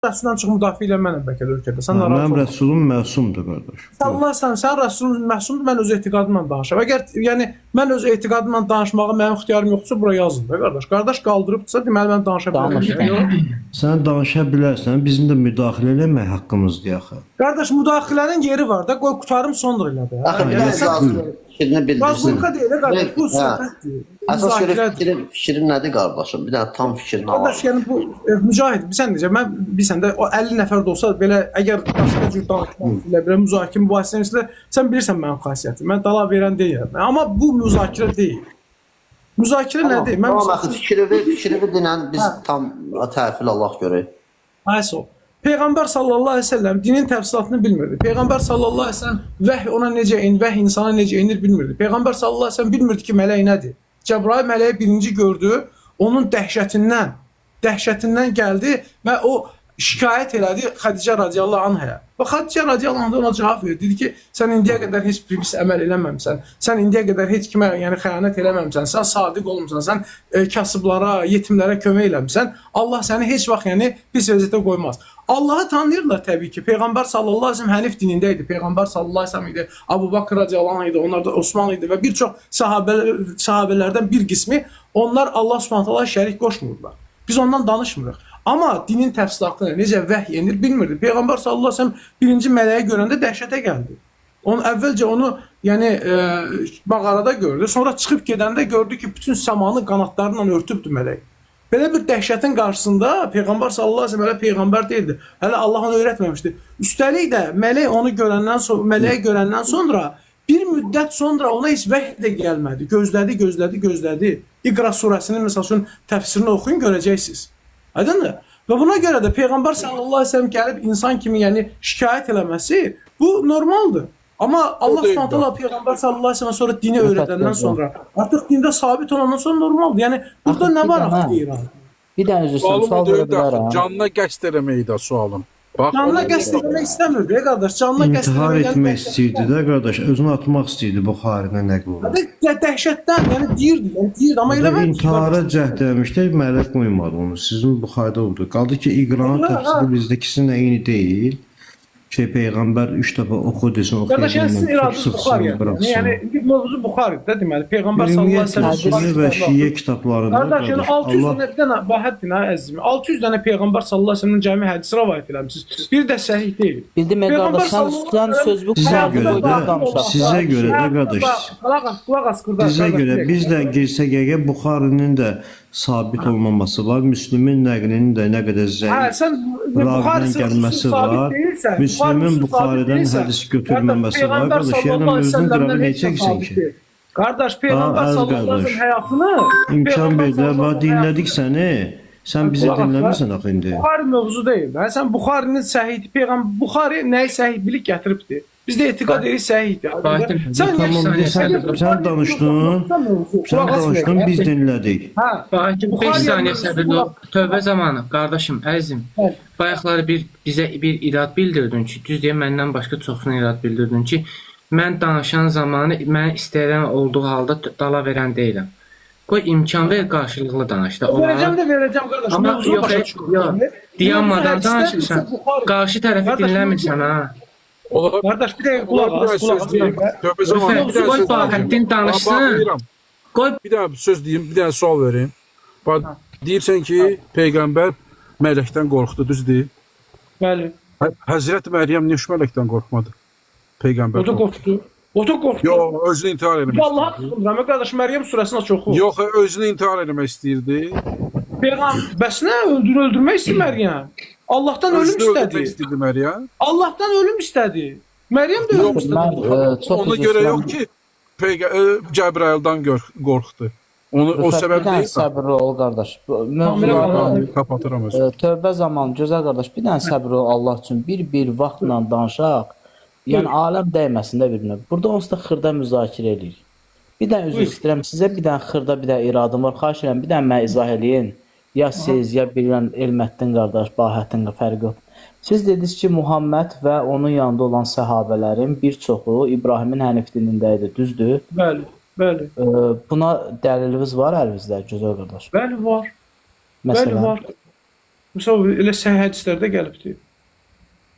Rəsuldan çox müdafiə eləyən mənəm bəlkə də ölkədə. Sən narahat Mənim olma. Rəsulum məsumdur qardaş. Allah sən Rəsulun məsumdur, mən öz etiqadımla danışıram. Əgər yəni mən öz etiqadımla danışmağa mənim ixtiyarım yoxdursa bura yazın da qardaş. Qardaş qaldırıbdırsa, deməli mən danışa bilərəm. Danış, Yox. Sən danışa bilərsən, bizim də müdaxilə eləmək haqqımızdır axı. Qardaş müdaxilənin yeri var da, qoy qurtarım sonra elə də. Axı bir Hə, dənə icazə ver, fikrini bildirsin. Razılıqa deyil də qardaş, bu Hə. söhbətdir. Əsas görə Müzakirədir. fikrin nədir qardaşım? Bir dənə tam fikrini Qardaş, alalım. yəni bu Mücahid, bilsən necə, mən bilsən də o 50 nəfər də olsa belə əgər başqa cür danışmaq istəyirlər, belə müzakirə mübahisə istəyirlər, sən bilirsən mənim xasiyyətimi. Mən dala verən deyiləm. Amma bu müzakirə deyil. Müzakirə nədir? Mən Tamam, məsəl axı üçün- fikrini dinən biz tam təhvil Allah görək. Ayso. Peyğəmbər sallallahu əleyhi və səlləm dinin təfsilatını bilmirdi. Peyğəmbər sallallahu əleyhi və səlləm vəhy ona necə enir, vəhy insana necə enir bilmirdi. Peyğəmbər sallallahu əleyhi və səlləm bilmirdi ki, mələk nədir. Cəbrail mələyi birinci gördü, onun dəhşətindən gəldi və o şikayət elədi Xədicə radiyallahu anhaya. Və Xədicə radiyallahu anha ona cavab verdi. Dedi ki, sən indiyə qədər heç bir pis əməl eləməmisən. Sən indiyə qədər heç kimə, yəni xəyanət eləməmisən. Sən sadiq olmusan. Sən kasıblara, yetimlərə kömək eləmisən. Allah səni heç vaxt yəni pis vəziyyətə qoymaz. Allahı tanıyırlar təbii ki. Peyğəmbər sallallahu əleyhi və səlləm Hənif dinində idi. Peyğəmbər sallallahu əleyhi və səlləm idi. Əbu Bakr radiyallahu anh idi. Onlar da Osman idi və bir çox sahabelərdən bir qismi onlar Allah Subhanahu taala şərik qoşmurdular. Biz ondan danışmırıq. Amma dinin təfsilatını necə vəhy enir bilmirdi. Peyğəmbər sallallahu əleyhi və səlləm birinci mələyi görəndə dəhşətə gəldi. Onun əvvəlcə onu yəni mağarada gördü. Sonra çıxıb gedəndə gördü ki, bütün səmanı qanadlarıyla örtübdü mələk. Belə bir dəhşətin qarşısında Peyğəmbər sallallahu əleyhi və səlləm hələ peyğəmbər deyildi. Hələ Allah onu öyrətməmişdi. Üstəlik də mələk onu görəndən sonra, mələyi görəndən sonra bir müddət sonra ona heç vəhy də gəlmədi. Gözlədi, gözlədi, gözlədi. İqra surəsinin məsəl üçün təfsirini oxuyun görəcəksiniz. Aydındır? Və buna görə də Peyğəmbər sallallahu əleyhi və səlləm gəlib insan kimi yəni şikayət eləməsi bu normaldır. Amma Allah deyil Subhanahu taala Peyğəmbər sallallahu əleyhi və səlləm sonra dini Rüfət öyrədəndən Bey, sonra artıq dində sabit olandan sonra normaldır. Yəni burada Axı nə bir var dənə- axı deyirəm. Bir dənə üzr istəyirəm, Sualım o sual verə deyil də axı, bilərəm. canına qəsd eləməyi də sualım. Bax, Canına ona qəsd eləmək istəmirdi, ey qardaş. Canına qəsd İntihar eləmək, yəni etmək istəyirdi də qardaş, özünü atmaq istəyirdi Buxarədə nəql olunur. Dəhşətdən, yəni deyirdi, yəni deyirdi, amma eləmədi. İntihara cəhd eləmişdi, mələk qoymadı onu. Sizin Buxarədə oldu. Qaldı ki, İqranın təfsiri bizdəkisinlə eyni deyil. Şey peyğəmbər 3 dəfə oxu desin, oxuya Qardaş, yəni sizin bilməm, iradınız sıxsın, Buxarıya. buraxsın. Yəni indi mövzu Buxarıdır da deməli. Peyğəmbər sallallahu əleyhi Ümumiyyətlə və səlləm sünni və şiə kitablarında Qardaş, yəni qardaş, 600 Allah dənə bir dənə Bahəddin ha əzizim. 600 dənə Peyğəmbər sallallahu əleyhi və səlləmin cəmi hədisi rivayət eləmisiniz. Bir də səhih deyil. Bildim ey Peyğəmbər qardaş, sən, sallallahu sən əleyhi söz bu Sizə həyatında görə də- qoyub danışaq. sizə görə də qardaş. Qulaq as, qulaq as qurdaş. Bizə qardaş, görə bir biz də dəqiqə. girsək əgər Buxarinin də sabit olmaması var, Müslümin nəqlinin də nə qədər Hə, zəif sən ravidən gəlməsi var, Müslümin Buxarədən hədis götürməməsi var. Qardaş, yəni mövzunun qırağı nə çəksən ki? Qardaş, Peyğəmbər Ha, əziz sallallahu əleyhi və qardaş. səlləm həyatını İmkan Peyğəmbər ver də, sallallahu bax əleyhi və səlləm dinlədik səni. Sən bizi Qulaq as, dinləmirsən axı indi. Buxari mövzu deyil. Hə? Sən Buxarinin səhih Peyğəmbər Buxari nəyi səhih bilik gətiribdi. Biz də etiqad edirik səhihdir. Bahəttin, Sən Tamam, saniyə sən, səbir ol. sən danışdın, sən danışdın, biz dinlədik. Hə. Bahəttin 5 Buxarıya saniyə mövzu səbirli ol. Tövbə zamanı, qardaşım, əzizim. Bəli. Bayaqları bir bizə bir irad bildirdin ki, düz deyim məndən başqa çoxsuna irad bildirdin ki, mən danışan zamanı mənə istəyirəm olduğu halda dala verən deyiləm. Qoy imkan ver qarşılıqlı danış da. Verəcəm də verəcəm qardaş. Amma Mövzunu yox, başa yox, düşmürəm. dayanmadan Mövzu hədislər danışırsan. isə Buxarı. Qarşı tərəfi Qardaş, dinləmirsən ha. Ola, Qardaş bir dəqiqə ola qulaq bir dənə as, qulaq söz as. bir deyim. dəqiqə. Tövbə zamanı bir Rüfət, dənə qoy söz deyim. Bahəttin Bax, danışsın. bağlayıram. Qoy Bir dənə söz deyim, bir dənə sual verim. Bax, deyirsən ki, peyğəmbər mələkdən qorxdu, düz deyil? Bəli. Həzrət Məryəm niyə şu mələkdən qorxmadı? Peyğəmbər. O da qorxdu. O da qorxdu. Yox, özünü intihar eləmək Vallahi istəyirdi. çıxmıram. Qardaş Məryəm surəsini aç oxu. Yox, özünü intihar eləmək istəyirdi. Peyğəmbər bəs nə öldürmək istəyir Məryəm? Allahdan ölüm Özünü öldürmək istədi. istəyirdi Məryəm. Allahdan ölüm istədi. Məryəm də ölüm Yox, istədi. Mən çox Ona üzr görə istəyirəm. yox ki, Cəbrayıldan qorxdu. Onu o Rüfət, səbəb bir dənə deyil. səbirli ol qardaş. Bu Mövzulardan Kapatıram özümü. Tövbə zamanı gözəl qardaş, bir dənə səbir ol Allah üçün. Bir-bir vaxtla danışaq. Yəni aləm dəyməsin də bir-birinə. Burada onsuz da xırda müzakirə eləyirik. Bir dənə üzr istəyirəm sizə, bir dənə xırda, bir dənə iradım var. Xahiş edirəm, bir dənə mənə izah eləyin. Ya siz, ya bilirəm Elməddin qardaş, Bahəttin fərqi yox. Siz dediniz ki, Muhammed və onun yanında olan səhabələrin bir çoxu İbrahimin Hənif dinində idi, düzdür? Bəli, bəli. Buna dəliliniz var əlinizdə, gözəl qardaş? Bəli var. Bəli Məsələn, var. Məsəl elə səhih hədislərdə gəlibdir.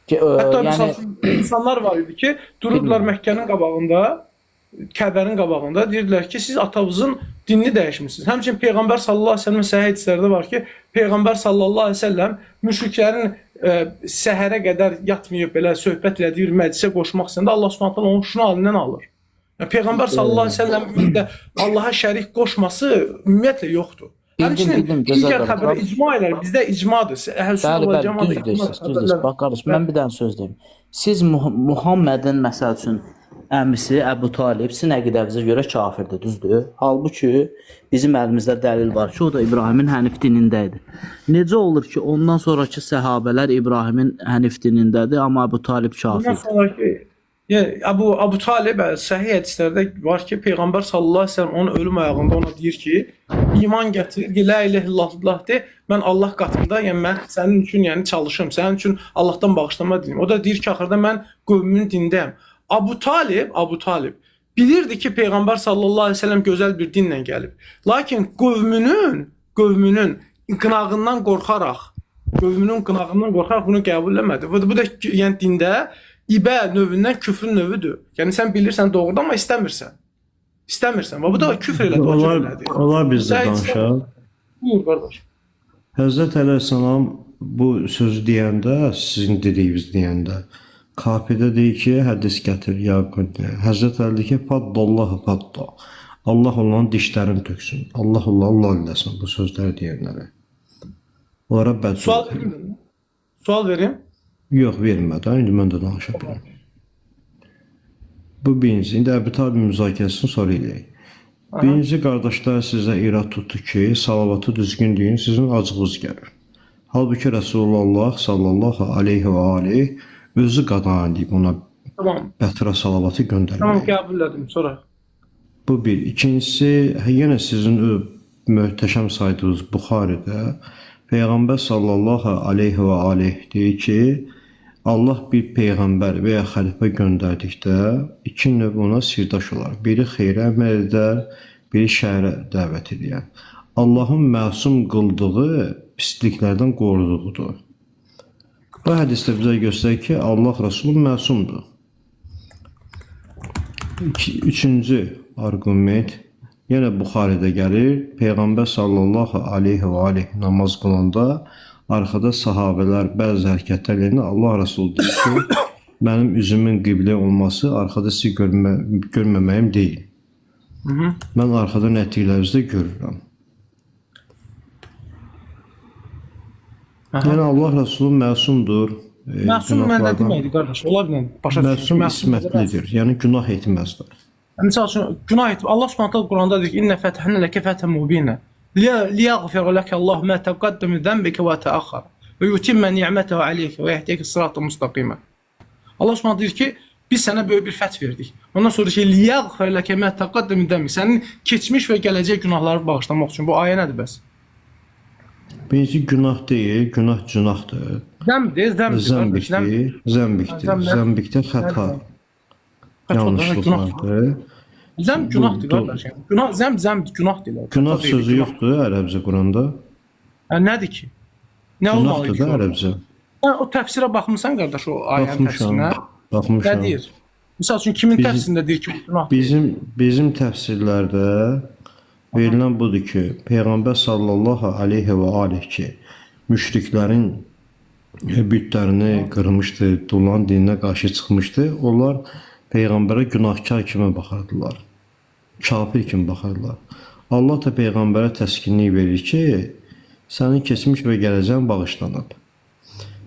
Ki, Hətta yəni məsəl üçün insanlar var idi ki, dururdular Məkkənin qabağında, Kəbənin qabağında deyirdilər ki, siz atanızın dinini dəyişmisiniz. Həmçinin Peyğəmbər sallallahu əleyhi və səlləm səhih hədislərdə var ki, Peyğəmbər sallallahu əleyhi və səlləm müşriklərin səhərə qədər yatmayıb belə söhbət elədiyi bir məclisə qoşmaq istəyəndə Allah Subhanahu taala onun şunu əlindən alır. Yəni Peyğəmbər sallallahu əleyhi və səlləm ümumiyyətlə Allaha şərik qoşması ümumiyyətlə yoxdur. Bildim, Həmçinin bildim, gözəl digər qardaş. xəbərə icma ilə bizdə icmadır. Əhl-i Bəli, Sünnə və bəli, Cemaat düz icma deyirsiniz, düz deyirsiniz. xəbərlər. Bax qardaş, mən bir dənə söz deyim. Siz Muhammedin məsəl üçün əmisi Əbu Talib sizin əqidənizə görə kafirdir, düzdür? Halbuki bizim əlimizdə dəlil var ki, o da İbrahimin Hənif dinində idi. Necə olur ki, ondan sonrakı səhabələr İbrahimin Hənif dinindədir, amma Əbu Talib Bundan kafirdir? sonraki yəni Əbu Talib səhih hədislərdə var ki, Peyğəmbər sallallahu əleyhi və səlləm onun ölüm ayağında ona deyir ki, iman gətir, ki, la ilahe illallah de, mən Allah qatında, yəni mən sənin üçün yəni çalışım, sənin üçün Allahdan bağışlama diləyim. O da deyir ki, axırda mən qövmümün dinindəyəm. Əbu Talib bilirdi ki, Peyğəmbər sallallahu əleyhi və səlləm gözəl bir dinlə gəlib. Lakin qövmünün qınağından qorxaraq bunu qəbul eləmədi. Bu da yəni dində ibə növündən küfrün növüdür. Yəni sən bilirsən doğrudur, amma istəmirsən. İstəmirsən. Və bu da küfr elədi, o cür elədi. Olar biz də danışaq. Buyur qardaş. Həzrət Əleyhissalam bu sözü deyəndə, sizin dediyiniz deyəndə, kafidə deyir ki, hədis gətir ya Həzrət Əli deyir ki, faddallahu fadda. Allah onların dişlərini töksün. Allah Allah eləsin bu sözləri deyənlərə. Onlara bəddua. Sual verim. Sual verim. Yox, vermədən. İndi mən də danışa bilərəm. Bu birincisi. İndi Əbu Talib müzakirəsini sonra eləyək. Birinci qardaşlar sizə irad tutdu ki, salavatı düzgün deyin, sizin acığınız gəlir. Halbuki Rəsulullah sallallahu aleyhi və aleyh özü qadağan edib ona Tamam. bətra salavatı göndərməyi. Tamam, qəbul elədim. Sonra. Bu bir. İkincisi, yenə sizin möhtəşəm saydığınız Buxaridə Peyğəmbər sallallahu aleyhi və aleyh deyir ki, Allah bir peyğəmbər və ya xəlifə göndərdikdə iki növ ona sirdaş olar. Biri xeyrə əmr edər, biri şərə dəvət edər. Allahın məsum qıldığı pisliklərdən qoruduğudur. Bu hədisdə bizə göstərir ki, Allah Rəsulu məsumdur. Üçüncü arqument yenə Buxaridə gəlir. Peyğəmbər sallallahu aleyhi və aleyh namaz qılanda arxada sahabələr bəzi hərəkətlər eləyəndə Allah Rəsulu deyir ki, mənim üzümün qiblə olması arxada sizi görməməyim deyil. Mən arxada nə etdiklərinizi də görürəm. Yəni Allah Rəsulu məsumdur. Məsum mən nə deməkdir qardaş? Ola bilər başa düşün. Məsum ismətlidir. Yəni günah etməzdir. Məsəl üçün günah etmə. Allah Subhanahu taala Quranda deyir ki, "İnnə fətəhnə ləkə fəthän mubinə." Liyaghfira laka Allah ma taqaddama min zenbika və ta'akhkhara və yutimma ni'metahu aleyka və yehdiyaka siratan mustaqima. Allah Subhanahu deyir ki, biz sənə böyük bir fəth verdik. Ondan sonra ki, liyaghfira laka ma taqaddama min zenbika. Sənin keçmiş və gələcək günahları bağışlamaq üçün. Bu ayə nədir bəs? Birincisi günah deyil, günah günahdır. Zəmdir, zəmdir. Zəmbikdir, zəmbikdir. Zəmbikdə xəta, yanlışlıqlardır. Zəm günahdır qardaş. Yəni günah, zəm günah deyirlər. Günah sözü yoxdur ərəbcə Quranda. Nədir ki? Nə olmalı ki? Günahdır da ərəbcə. Sən o təfsirə baxmısan qardaş, o ayənin təfsirinə? Baxmışam. Nə deyir? Məsəl üçün kimin təfsirində deyir ki, günah? Bizim təfsirlərdə verilən budur ki, Peyğəmbər sallallahu aleyhi və aleyh ki, müşriklərin bütlərini qırmışdı, onların dininə qarşı çıxmışdı. Onlar Peyğəmbərə günahkar kimi baxardılar. Kafir kimi baxardılar. Allah da Peyğəmbərə təskinlik verir ki, sənin keçmiş və gələcəyin bağışlanıb.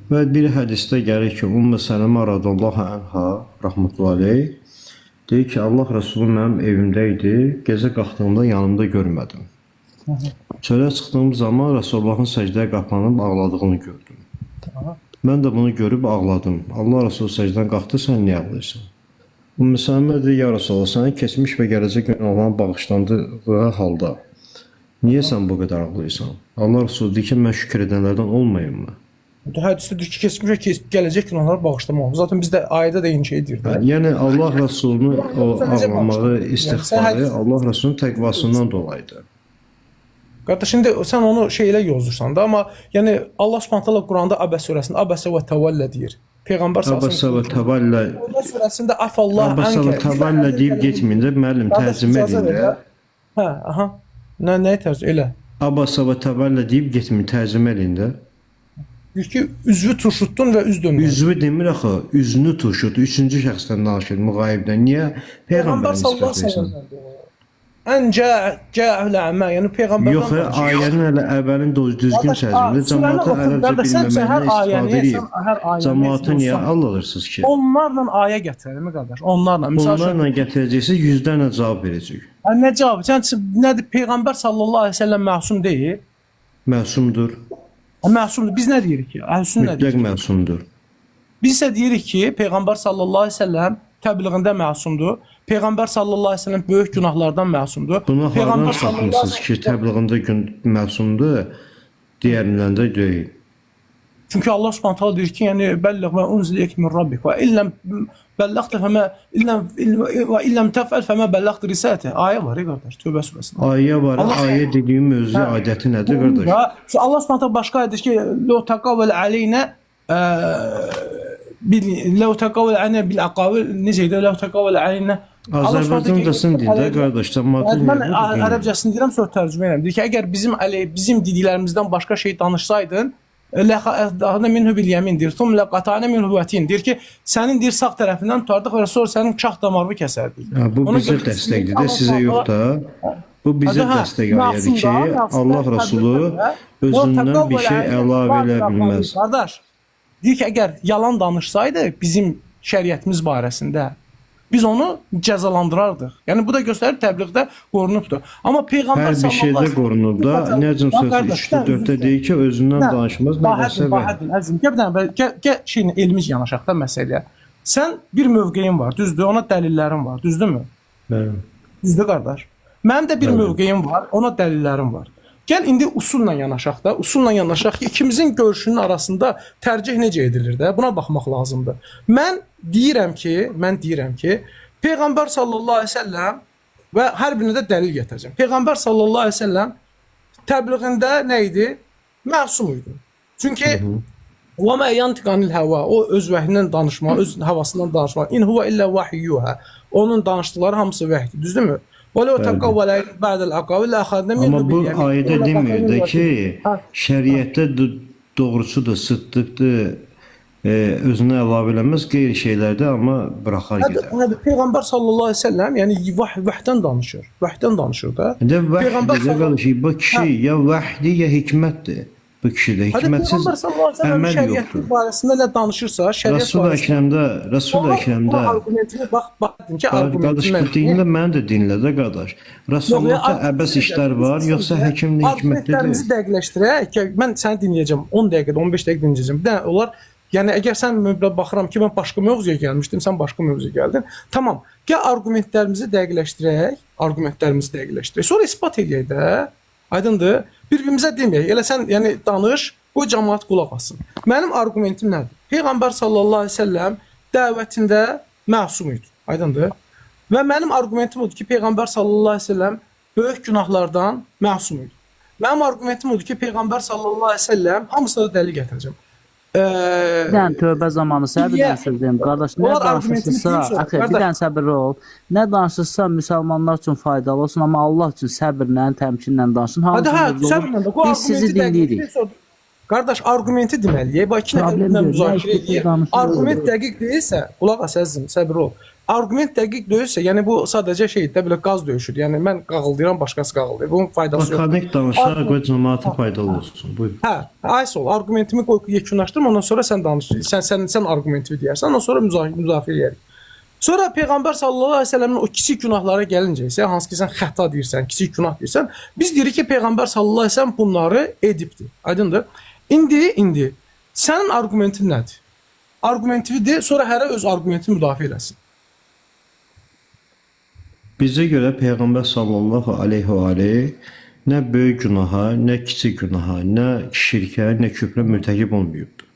Və bir hədisdə gəlir ki, Ümmü Sələmə radiyallahu anha, rahmetullahi aleyh, deyir ki, Allah Rəsulu mənim evimdə idi, gecə qalxdığımda yanımda görmədim. Çölə çıxdığım zaman Rəsulullahın səcdəyə qapanıb ağladığını gördüm. Mən də bunu görüb ağladım. Allah Rəsulu səcdən qalxdı, sən niyə ağlayırsan? Ümmü Sələmə deyir, ya Rəsulullah, sənin keçmiş və gələcək günahların bağışlandığı halda niyə sən bu qədər ağlayırsan? Allah Rəsulu deyir ki, mən şükür edənlərdən olmayım mı? Hədisdə deyir ki, keçmiş və gələcək günahları bağışlamaq. Zaten bizdə ayədə də eyni şey deyir də. Yəni Allah Rəsulunu o ağlamağı, istiğfarı Allah Rəsulunun təqvasından dolayıdır. Qardaş, indi sən onu şey ilə yozdursan da, amma yəni Allah Subhanahu taala Quranda Əbəs surəsində Əbəsə və təvəllə deyir. Peyğəmbər Əbəsə və təvəllə Tövbə surəsində afallah Əbəsə və təvəllə deyib getməyin də müəllim Qardaş, tərcümə icazə edin ver də. də. Hə, aha. Nəyi tərcümə elə? Əbəsə və təvəllə deyib getməyin, tərcümə edin də. Deyir ki, üzvü turşutdun və üz döndərdin. Üzvü demir axı, üzünü turşutdu. Üçüncü şəxsdən danışır, müğayibdən. Niyə Peyğəmbər peyğəmbərə sallallahu nisbət əleyhi və verirsən? səlləm. Ən cə'əl əmə, yəni peyğəmbərdən Yox, danışır. ayənin hələ əvvəlin düzgün Qardaş, tərcümədir. surəni Cəmaatın oxu, ərəbcə qardaş, sən hər bilməməyindən ayəni, istifadə sən edib. hər ayəni Cəmaatı niyə oxusan, aldadırsınız ki? Onlarla ayə gətirəlim qardaş, onlarla. Misal üçün, Onlarla gətirəcəksiniz, yüzlərlə cavab verəcək. hə, nə cavab? Sən nədir Peyğəmbər sallallahu əleyhi və səlləm məsum deyil? Məsumdur, Hə, məsumdur. Biz nə deyirik ki? Əhlüsünnə nə mütləq deyir? məsumdur. Biz isə deyirik ki, Peyğəmbər sallallahu əleyhi və səlləm təbliğində məsumdur. Peyğəmbər sallallahu əleyhi və səlləm böyük günahlardan məsumdur. Bunu hardan Peyğəmbər sallallahu çıxartmısınız ki, təbliğində gün məsumdur, digərindən də deyil. Çünki Allah Subhanahu taala deyir ki, yəni bəlliğ ma unzila min rabbik və illəm bəllagta fəmə illəm və illəm təfəl fəmə bellagta risalati. Ayə var ey qardaş, Tövbə surəsində. Ayə var, Allah- ayə dediyim mövzu adəti nədir qardaş? Və Allah Subhanahu taala başqa ayədə deyir ki, "Ləv taqavvel aleyna bil ləv taqavvel aleyna bil aqavil" necə idi? Ləv taqavvel aleyna Azərbaycancasını deyir də qardaş, cəmaatın Mən niyə bunu dinmir? ərəbcəsini deyirəm, sonra tərcümə edirəm. Deyir ki, əgər bizim əleyh, bizim dediklərimizdən başqa şey danışsaydın, ləxadna minhu bil yemin deyir. Thumma laqatana minhu vətin. Deyir ki, sənin deyir sağ tərəfindən tutardıq və sonra sənin şah damarını kəsərdik. Ha, bu Ona bizə görə dəstəkdir də, Allah sizə yox da. Bu bizə Hə, dəstək ayədir məsum ki, da, məsum Allah da, Rəsulu təbliğdə. özündən bir şey əlavə eləyə bilməz. Qardaş, deyir ki, əgər yalan danışsaydı bizim şəriətimiz barəsində biz onu cəzalandırardıq. Yəni bu da göstərir təbliğdə qorunubdur. Amma Peyğəmbər Hər bir şeydə qorunub da. Nəcm surəsi 3-də 4-də deyir ki, özündən danışmaz, nə Bahəddin, vəsə və. Bahəddin, əzizim, gəl bir dənə, gəl, gəl şeyin elmi yanaşaq da məsələyə. Sən bir mövqeyin var, düzdür? Ona dəlillərin var, düzdürmü? Bəli. Düzdür qardaş? Mənim də bir mövqeyim var, ona dəlillərim var. Gəl indi usulla yanaşaq da, usulla yanaşaq ki, ikimizin görüşünün arasında tərcih necə edilir də, buna baxmaq lazımdır. Mən deyirəm ki, Peyğəmbər sallallahu əleyhi və səlləm və hər birinə də dəlil gətirəcəm. Peyğəmbər sallallahu əleyhi və səlləm təbliğində nə idi? Məsum idi. Çünki və mə yantiq anil həva, o öz vəhyindən danışma, öz havasından danışma. İn huve illə vahiyyuha. Onun danışdıqları hamısı vəhyidir, düzdürmü? Və ləv təqavvələ ba'dəl aqavil əxadnə Amma minhu bu bil yemin. ayədə demir də ki, şəriətdə doğrusudur, sıddıqdır, özünə əlavə eləməz, qeyri şeylərdə amma buraxar gedər. Hədə, Peyğəmbər sallallahu əleyhi və səlləm, yəni vəhdən danışır. Vəhdən danışır da. İndi Peyğəmbər vəhdir də qardaş, bu kişi ya vəhdir, ya hikmətdir. Bu kişidə Hədə hikmətsiz Peyğəmbər sallallahu əleyhi və səlləm əməl şəriət yoxdur. barəsində nə danışırsa, şəriət Rasul barəsində Əkrəmdə, Rasul Əkrəmdə argumentini bax, dedim ki, Qardaş, argumentini bu dinlə məni də dinlə də qardaş. Rəsulullahda əbəs işlər var, yoxsa həkimlik hikmətlidir? Argumentlərimizi dəqiqləşdirək ki, mən səni dinləyəcəm 10 dəqiqədə, 15 dəqiqə dinləyəcəm. Bir dənə olar, yəni əgər sən mən baxıram ki, mən başqa mövzuya gəlmişdim, sən başqa mövzuya gəldin. Tamam. Gəl argumentlərimizi dəqiqləşdirək, argumentlərimizi dəqiqləşdirək. Sonra isbat eləyək də. Aydındır? Bir-birimizə deməyək. Elə sən yəni danış, qoy cəmaət qulaq assın. Mənim argumentim nədir? Peyğəmbər sallallahu əleyhi və səlləm dəvətində məsum idi. Aydındır? Və mənim argumentim odur ki, Peyğəmbər sallallahu əleyhi və səlləm böyük günahlardan məsum idi. Mənim argumentim odur ki, Peyğəmbər sallallahu əleyhi və səlləm hamısına da dəlil gətirəcəm. Bir dənə tövbə zamanı sənə bir dənə söz deyim. Qardaş, nə danışırsınsa, axı, bir dənə səbirli ol. Nə danışırsa müsəlmanlar üçün faydalı olsun, amma Allah üçün səbirlə, təmkinlə danışın. Hadi hə, səbirlə də. Biz sizi dinləyirik. Qardaş, argumenti deməliyik. Bax, iki nəfər müzakirə eləyək. Argument dəqiq deyilsə, qulaq as əzizim, səbirli ol. Argument dəqiq deyilsə, yəni bu sadəcə şeydir də, belə qaz döyüşüdür. Yəni mən qağıldayıram, başqası qağıldayır. Bunun faydası yoxdur. Lakanik danışaq, qoy cəmaata faydalı olsun. Buyur. Hə, Aysel, argumentimi qoy yekunlaşdırım, ondan sonra sən danış. Sən argumentini deyərsən, ondan sonra müzakirə eləyərik. Sonra Peyğəmbər sallallahu əleyhi və səlləmin o kiçik günahlara gəlincə isə, hansı ki sən xəta deyirsən, kiçik günah deyirsən, biz deyirik ki, Peyğəmbər sallallahu əleyhi və səlləm bunları edibdir. Aydındır? İndi sənin argumentin nədir? Argumentini de, sonra hərə öz argumentini müdafiə eləsin. Bizə görə Peyğəmbər sallallahu əleyhi və aleyh nə böyük günaha, nə kiçik günaha, nə şirkə, nə küfrə mürtəkib olmayıbdır.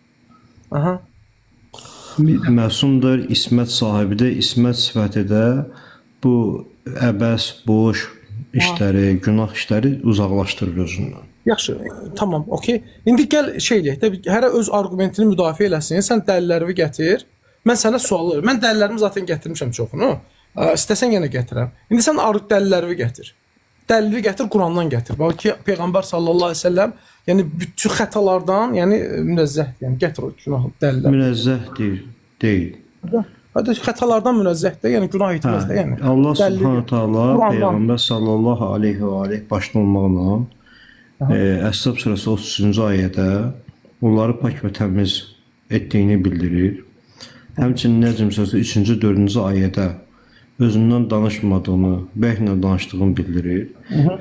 Aha. Məsumdur, ismət sahibidir, ismət sifəti də bu əbəs, boş, işləri, günah işləri uzaqlaşdırır özündən. Yaxşı, tamam, okey. İndi gəl şey eləyək də, hərə öz arqumentini müdafiə eləsin. Sən dəlilləri gətir. Mən sənə sual verirəm. Mən dəlillərimi zaten gətirmişəm çoxunu. İstəsən yenə gətirərəm. İndi sən dəlilləri gətir. Dəlili gətir, Qurandan gətir. Bax ki, Peyğəmbər sallallahu əleyhi və səlləm, yəni bütün xətalardan, yəni münəzzəhdir. Yəni gətir o günah dəlillər. Münəzzəhdir, deyil. Hadi xətalardan münəzzəhdir, yəni günah etməz də, yəni. Allah Dəlili Subhanahu gətir. taala Qurandan. Peyğəmbər sallallahu əleyhi və aleyh başda olmaqla Əhzab surəsi 33-cü ayədə onları pak və təmiz etdiyini bildirir. Həmçinin Nəcm surəsi 3-cü, 4-cü ayədə özündən danışmadığını, vəhlə danışdığını bildirir.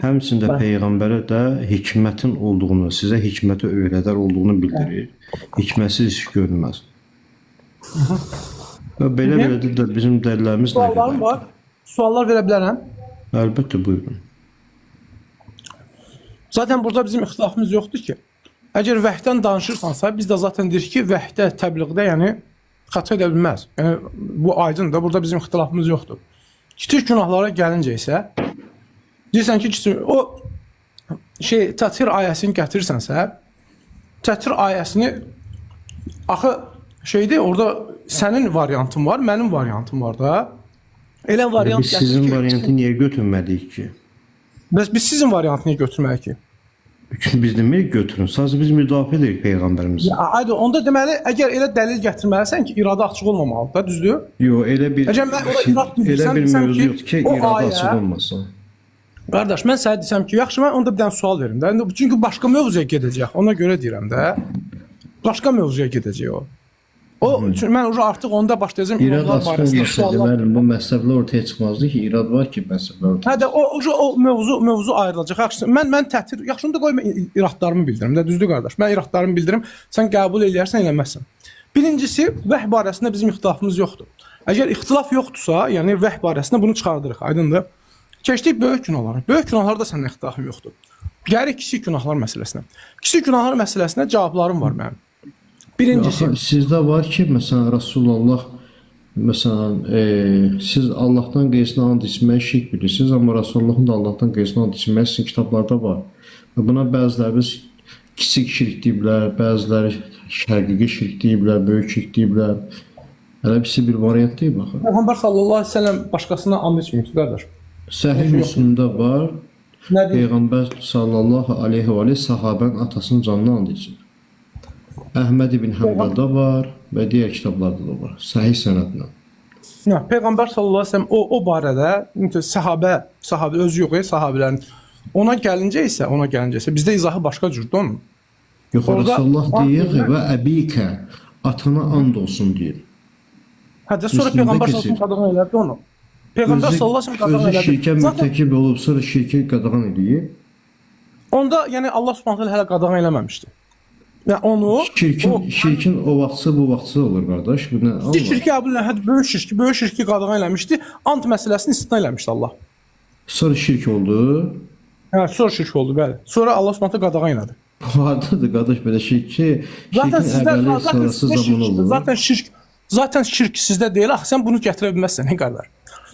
Həmçinin də peyğəmbərə də hikmətin olduğunu, sizə hikməti öyrədər olduğunu bildirir. Hikmətsiz iş görməz. Və belə-belə də bizim dəlillərimiz nə Suallarım qədər? var. Suallar verə bilərəm. Əlbəttə buyurun. Zaten burada bizim ixtilafımız yoxdur ki. Əgər vəhdən danışırsansa, biz də zaten deyirik ki, vəhdə, təbliğdə, yəni xəta edə bilməz. Yəni bu aydındır. Burada bizim ixtilafımız yoxdur. Kiçik günahlara gəlincə isə deyirsən ki, kiçik o şey Təthir ayəsini gətirirsənsə, Təthir ayəsini axı şeydir, orada sənin variantın var, mənim variantım var da. Elə variant Biz sizin gətir ki, variantı niyə götürmədik ki? Bəs biz sizin variantını niyə götürməliyik ki? Çünki biz demirik götürün. Sadəcə biz müdafiə edirik peyğəmbərimizi. Aydın, onda deməli, əgər elə dəlil gətirməlisən ki, iradə açıq olmamalıdır da, düzdür? Yox, elə bir Əgər mən ora irad elə bildirsəm, bir desəm mövzu ki, yoxdur ki, o iradə ayə- açıq olmasın. Qardaş, mən sənə desəm ki, yaxşı, mən onda bir dənə sual verim də. İndi çünki başqa mövzuya gedəcək. Ona görə deyirəm də. Başqa mövzuya gedəcək o. O çünki mən ucu artıq onda başlayacağam İrad imamlar açıq barəsində olmasa, suallar. deməli bu məzhəblər ortaya çıxmazdı ki, irad var ki, məzhəblər ortaya. Hə də o ucu o mövzu ayrılacaq. Yaxşı, mən tətir, yaxşı onda qoy mən iradlarımı bildirim də, düzdür qardaş? Mən iradlarımı bildirim, sən qəbul eləyərsən, eləməzsən. Birincisi, vəhy barəsində bizim ixtilafımız yoxdur. Əgər ixtilaf yoxdursa, yəni vəhy barəsində bunu çıxardırıq, aydındır? Keçdik böyük günahlara. Böyük günahlarda sənin ixtilafım yoxdur. Gəlirik kiçik günahlar məsələsinə. Kiçik günahlar məsələsinə cavablarım var mənim. Birincisi, Axı sizdə var ki, məsələn Rasulullah məsələn siz Allahdan qeyrisinə and içməyi şirk bilirsiniz, amma Rasulullahın da Allahdan qeyrisinə and içməyi sizin kitablarda var. Və buna bəziləriniz kiçik şirk deyiblər, bəziləri həqiqi şirk deyiblər, böyük şirk deyiblər. Hələ birisi bir variant deyil axı. Peyğəmbər sallallahu əleyhi və səlləm başqasına and içməyib qardaş. Səhih Müslimdə var. Nə deyir? Peyğəmbər sallallahu əleyhi və əleyhi sahabənin atasının canına and içib. Əhməd ibn Həmbəldə var və digər kitablarda da var. Səhih sənədlə. Nə, Peyğəmbər sallallahu əleyhi və səlləm o barədə ümumiyyətlə sahabə özü yox, sahabələrin ona gəlincə isə bizdə izahı başqa cürdür onun. Yox, Orada- Rasulullah deyir və əbikə atana and olsun deyir. Hə də sonra Müslimdə Peyğəmbər keçir. sallallahu əleyhi və səlləm qadağan elədi onu. Peyğəmbər sallallahu əleyhi və səlləm qadağan Özü elədi. şirkə Zaten mürtəkib olub, sonra şirki qadağan edib. onda yəni Allah Subhanahu taala hələ qadağan eləməmişdi. Yəni onu Şirkin, o şirkin o vaxtsı bu vaxtsı olur qardaş. Bu nə kiçik Allah? şirki qəbul elədi, hə, böyük şirki qadağan eləmişdi. Ant məsələsini istisna eləmişdi Allah. Sonra şirk oldu. Hə, sonra şirk oldu, bəli. Sonra Allah Subhanahu taala qadağan elədi. Bu hardadır qardaş belə şirk ki, Zaten şirkin sizdə əvvəli zaten sonrası sizdə zaman şirk, olur. zaten şirk sizdə deyil. Axı sən bunu gətirə bilməzsən, nə qədər.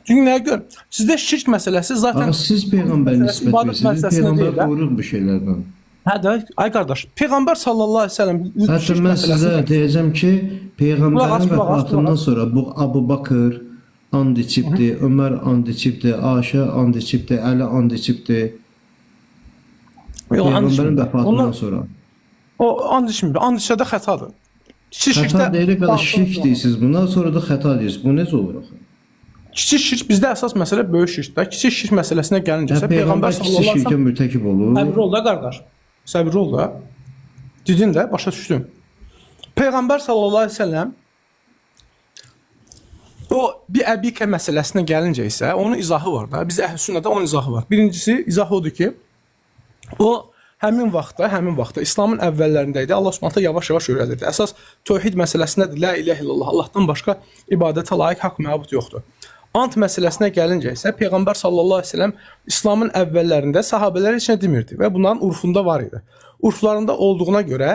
Çünki nəyə görə? Sizdə şirk məsələsi zaten Axı siz peyğəmbər məsələsi nisbət ibadət verirsiniz. məsələsinə Peyğəmbər deyil, hə? qoruyur bu şeylərdən. Hə də, ay qardaş, Peyğəmbər sallallahu əleyhi və səlləm Hətta şirk mən məsələsi sizə deyəcəm ki, Qulaq as, peyğəmbərin qulaq as, vəfatından qulaq as. sonra bu Abu Bakır and içibdi, Ömər and içibdi, Ayşə and içibdi, Əli and içibdi. Yox, and Peyğəmbərin içmir. vəfatından Onlar sonra. o and içmir. And içsə də xətadır. Kiçik Xəta şirkdə deyil, qardaş, şirk deyirsiniz. Bundan sonra da xəta deyirsiniz. Bu necə olur axı? Kiçik şirk bizdə əsas məsələ böyük şirkdir. Kiçik şirk məsələsinə gəlincə Hə, isə Peyğəmbər Peyğəmbər kiçik sallallahu əleyhi və şirkə səlləm mürtəkib olur. səbir ol da qardaş. Səbir ol da. Dedin də, başa düşdüm. Peyğəmbər sallallahu əleyhi və səlləm o bir əbikə məsələsinə gəlincə isə onun izahı var da. Biz əhl-i sünnədə onun izahı var. Birincisi izah odur ki, o həmin vaxtda İslamın əvvəllərində idi. Allah Subhanahu taala yavaş-yavaş öyrədirdi. Əsas tövhid məsələsi nədir? La ilahe illallah. Allahdan başqa ibadətə layiq haqq məbud yoxdur. Ant məsələsinə gəlincə isə Peyğəmbər sallallahu əleyhi və səlləm İslamın əvvəllərində sahabələr heç nə demirdi və bunların urfunda var idi. Urflarında olduğuna görə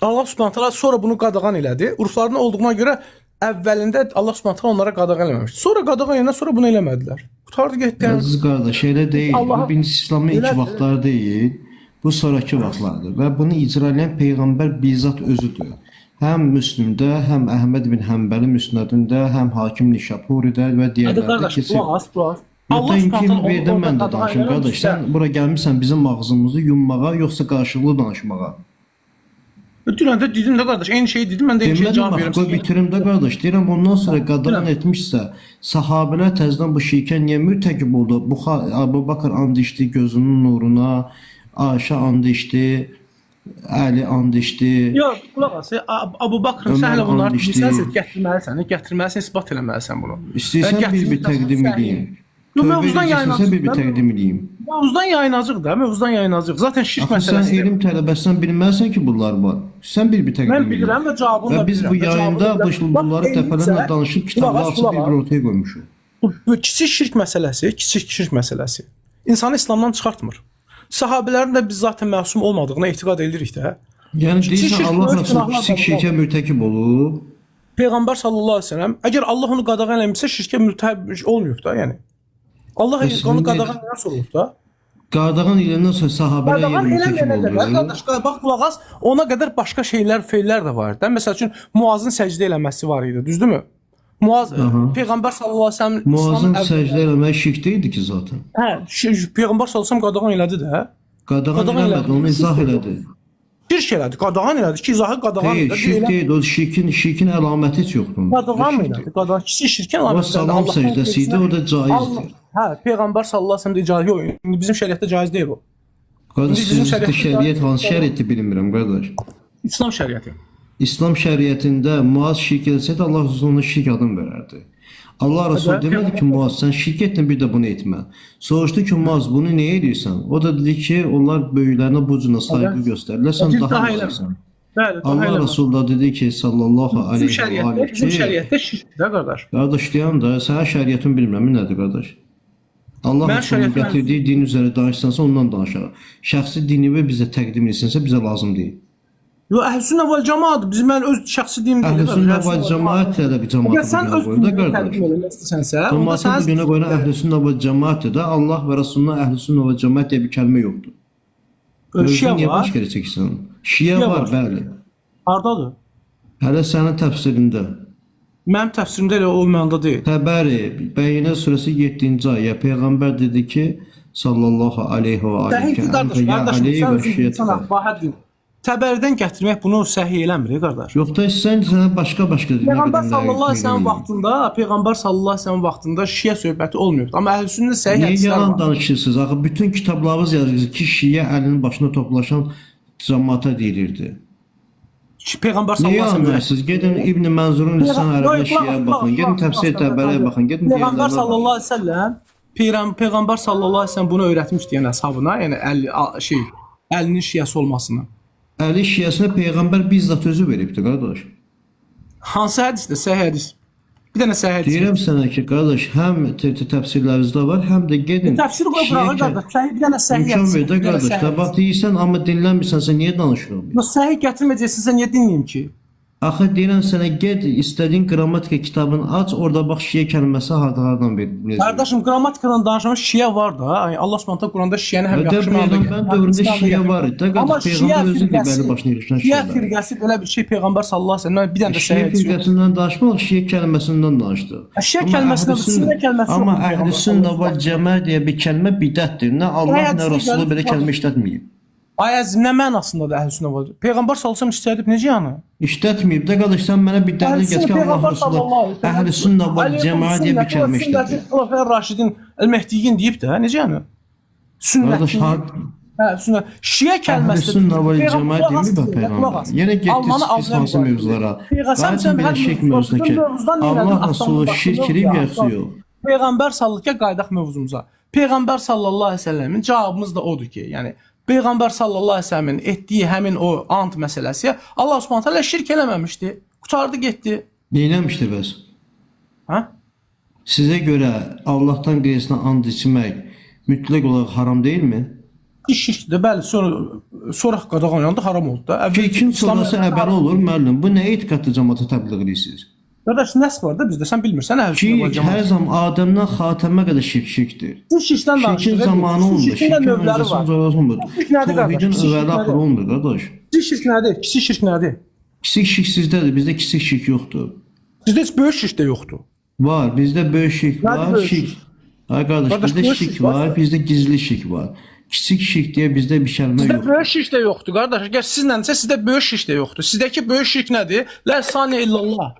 Allah Subhanahu taala sonra bunu qadağan elədi. Urflarında olduğuna görə Əvvəlində Allah Subhanahu taala onlara qadağan eləməmişdi. Sonra qadağan eləyəndən sonra bunu eləmədilər. Qurtardı getdi. Yəni. Əziz qardaş, elə deyil. Allah'a- Bu birincisi İslamın ilk Elədir. vaxtları deyil. Bu sonrakı vaxtlardır və bunu icra edən peyğəmbər bizzat özüdür. Həm Müslimdə, həm Əhməd bin Həmbəlin Müsnədində, həm Hakim Nişapuridə və Hadi digərlərində qardaş, keçir. qulaq as, qulaq as. Allah Allah imkan Subhanahu taala ver də onu mən orada də qadağan danışım qardaş. eləməmişsə, Sən bura gəlmisən bizim ağzımızı yummağa, yoxsa qarşılıqlı danışmağa? Dünən də dedim də qardaş, eyni şeyi dedim, mən də eyni şeyə Demədim cavab bax, verirəm. qoy bitirim də qardaş. Deyirəm ondan sonra qadağan etmişsə, sahabələr təzədən bu şirkə niyə mürtəkib oldu? Əbu Bakr and içdi gözünün nuruna, Ayşə and içdi, Əli and içdi. Yox, qulaq as. Abu Bakrın sən Ömər hələ bunları and içdi. bilsənsə gətirməlisən, gətirməlisən, isbat eləməlisən bunu. İstəyirsən Və bir-bir gətirsən, təqdim səhih. edeyim. Yox, Tövbə mövzudan edəcəksənsə yayınacaq. bir-bir təqdim edeyim. Mövzudan yayınacaq da, mövzudan yayınacaq. Zaten şirk Axı sən məsələsidir. elm tələbəsən bilməlisən ki, bunlar var. Sən bir-bir təqdim Mən edin. bilirəm və cavabını Və da biz bilirəm. bu Və cavabını yayında da bilirəm. Bax, bunları elm dəfələrlə isə- danışıb Qulaq kitablar as, açıb qulaq bir-bir as. ortaya qoymuşuq. Bu kiçik şirk məsələsi, kiçik şirk məsələsi insanı İslamdan çıxartmır. Sahabələrin də biz zaten məsum olmadığına etiqad edirik də. Yəni Kiçik deyirsən şirk Allah böyük Rəsulü günahlar kiçik qadağan şirkə mürtəkib olub. Peyğəmbər sallallahu əleyhi və səlləm əgər Allah onu qadağan eləmirsə şirkə mürtəb olmayıb da, yəni. Allah Bəs onu indi- qadağan edən sonra olub da. Qadağan eləndən sonra sahabələr Qadağan yenə mürtəkib eləməyənə qədər oldu. qardaş, bax qulaq as, ona qədər başqa şeylər, feillər də var idi. Məsəl üçün Muazın səcdə eləməsi var idi, düzdürmü? Muaz Peyğəmbər sallallahu əleyhi və səlləm Muazın İslamın əvvəl- səcdə eləməyi şirk deyildi ki zaten. Hə, Peyğəmbər sallallahu əleyhi və səlləm qadağan elədi də. Qadağan Qadağan eləmədi, elədi. onu izah elədi. Şirk elədi, qadağan elədi ki, izahı qadağan Xeyr, elədi. şirk deyil, o şirkin əlaməti heç yoxdur. onda. Qadağan O mı şirk elədi? Qadağan kiçik şirkin O əlaməti. salam səcdəsi idi, o da caizdir. Hə, Peyğəmbər sallallahu əleyhi və səlləm də icazə yox, indi bizim şəriətdə caiz deyil o. Qardaş, İndi bizim sizdə şəriətdə şəriət hansı şəriətdir bilmirəm qardaş. İslam şəriəti. İslam şəriətində Muaz şirk etsəydi Allah Rəsulü ona şirk adını verərdi. Allah Rəsulü demədi ki, Muaz sən şirk etdin bir də bunu etmə. Soruşdu ki, Muaz bunu niyə edirsən? O da dedi ki, onlar böyüklərinə bu cürə sayğı göstərirlər, sən Daha daha eləmə. layiqsən. Bəli, daha Allah eləmə. Rəsulü da dedi ki, sallallahu Bizim aleyhi və şəriətdə, aleyhi bizim ki, şəriətdə şirkdir də qardaş. qardaş deyəm də, sənin şəriətin bilmirəm nədir qardaş. Allah Mən Rəsulünün şəriətin- gətirdiyi din üzərə danışsansa ondan danışarıq. Şəxsi dinini bizə təqdim etsənsə bizə lazım deyil. Yo, əhl-i vəl cemaat bizim mən öz şəxsi dinim deyil. Əhl-i sünnə vəl cemaət də bir Əgər cemaatı sən bu öz günə qoyur da dinini qardaş. təqdim eləmək istəsənsə, onda Cemaatı sən bu günə qoyulan əhl-i sünnə vəl cemaətdir də Allah və Rəsuluna əhl-i sünnə vəl cemaət deyə bir kəlmə yoxdur. şiə Özünü niyə var. başqa yerə çəkirsən? Şiə Şiə var, var. bəli. Hardadır? Hələ sənin təfsirində. Mənim təfsirimdə elə o mənada deyil. Təbəri, Bəyyinə surəsi 7-ci ayə Peyğəmbər dedi ki, sallallahu aleyhi və aleyhi Səhihdir qardaş, ya qardaşım, Ali sən və özün şiətə. sən Bahəddin. Təbəridən gətirmək bunu səhih eləmir, qardaş. Yox da sən sənə başqa-başqa nə Peyğəmbər qədər nə sallallahu əleyhi və səlləm təqdim vaxtında, Peyğəmbər sallallahu əleyhi və səlləm vaxtında şiə söhbəti olmayıb. Amma əhl-i sünnə səhih Niyə hədislər yalan var. danışırsınız? Axı bütün kitablarınız yazır ki, şiə əlinin başına toplaşan cəmaata deyilirdi. Ki, Peyğəmbər Niyə sallallahu əleyhi və səlləm anlayırsınız? Gedin İbn Mənzurun Lisan Ərəbinə şiəyə baxın, gedin təfsir Təbəriyə baxın, gedin Peyğəmbər digərlərinə baxın. sallallahu əleyhi və səlləm Peyğəmbər sallallahu əleyhi və səlləm bunu öyrətmişdi yəni əshabına, yəni əl şey, əlinin şiəsi olmasını. Əli şiəsinə peyğəmbər bizzat özü veribdi, qardaş. Hansı hədisdir? Səhih hədis. Bir dənə səhih hədis. Deyirəm sənə ki, qardaş, həm təfsirlərinizdə var, həm də gedin. Təfsir qoy şiə qırağa qardaş. Səhih bir dənə səhih İmkan hədis. ver də Bir dənə qardaş. səhih Da hədis. bax deyirsən, amma dinlənmirsənsə niyə danışırıq biz? Yox, səhih gətirməyəcəksənsə niyə dinləyim ki? Axı deyirəm sənə get istədiyin qrammatika kitabını aç, orada bax şiə kəlməsi harda-hardan verilir. Qardaşım, qrammatikadan danışan şiə var da. Yəni Allah Subhanahu taala Quranda şiəni həm Və də yaxşı mənada peyğəmbər gətirir, dövründə İslamda şiə gətirir. var idi də Amma qardaş, şiə peyğəmbər özü deyib firqəsi, əli başına yığışan şiə şiələr. firqəsi belə bir şey Peyğəmbər sallallahu əleyhi və səlləm bir dənə də Şiə səhih hədis yox. firqəsindən danışmaq, şiə kəlməsindən danışdıq. Şiə Amma kəlməsində əhl-i sünnə kəlməsi Amma yoxdur əhl-i Peyğəmbər sünnə sallallahu vəl cəmə deyə bir kəlmə bidətdir. Nə Allah, Səhih nə hədisdə Rəsulu gəlib belə kəlmə işlətməyib. Ay əzizim, nə mənasındadır əhl-i sünnə vəl? Peyğəmbər sallallahu əleyhi və səlləm işlədib necə yəni? İşlətməyib də qardaş, sən mənə bir dəlil gətir ki, Allah Rəsulu əhl-i sünnə vəl cəmə deyə bir kəlmə işlətib. Xülafə Raşidin Əl-Mehdiyin deyib də, necə yəni? Qardaş, Sünnət. har Hə, sünnət. Şiə kəlməsi. Əhl-i sünnə vəl cəmaə deməyib bə peyğəmbər. Yenə getdiniz pis hansı mövzulara. Qayıdın belə şirk mövzusuna ki, Allah Rəsulu şirk eləyib yoxsa yox? Peyğəmbər sallallahu qayıdaq mövzumuza. Peyğəmbər sallallahu əleyhi və səlləmin cavabımız da odur ki, yəni Peyğəmbər sallallahu əleyhi və səlləmin etdiyi həmin o ant məsələsi Allah Subhanahu taala şirk eləməmişdi. Qurtardı getdi. Neynəmişdi bəs? Hə? Sizə görə Allahdan qeyrisinə and içmək mütləq olaraq haram deyilmi? İş şirkdir, bəli, sonra qadağan oldu, haram oldu da. Əvvəl Şirkin İslam sonrası dövründə əbəli haram olur müəllim. Bu nə etiqadlı cəmaata təbliğ edirsiniz? Qardaş, nəs var da bizdə, sən bilmirsən əhl-i Şirk hər zaman Adəmdən xatəmə qədər şirk şirkdir. Bu şirkdən Şirkin danışırıq. zamanı olmur. Şirkin də Şirkin növləri öncəsi var. sonrası olmur. Şirk nədir qardaş? Təvhidin Kiçik şirk əvvəli axırı nədir? olmur qardaş. Kiçik şirk nədir? Kiçik şirk nədir? Kiçik şirk sizdədir, bizdə kiçik şirk yoxdur. Sizdə heç böyük şirk də yoxdur. Var, bizdə böyük şirk Nədir var, böyük şirk. şirk? Ay qardaş, Qardaş, bizdə böyük şirk şirk var. var, bizdə gizli şirk var. Kiçik şirk deyə bizdə bir kəlmə Sizdə yoxdur. böyük şirk də yoxdur qardaş. Əgər sizlənsə sizdə böyük şirk də yoxdur. Sizdəki böyük şirk nədir? Lə saniyə illallah.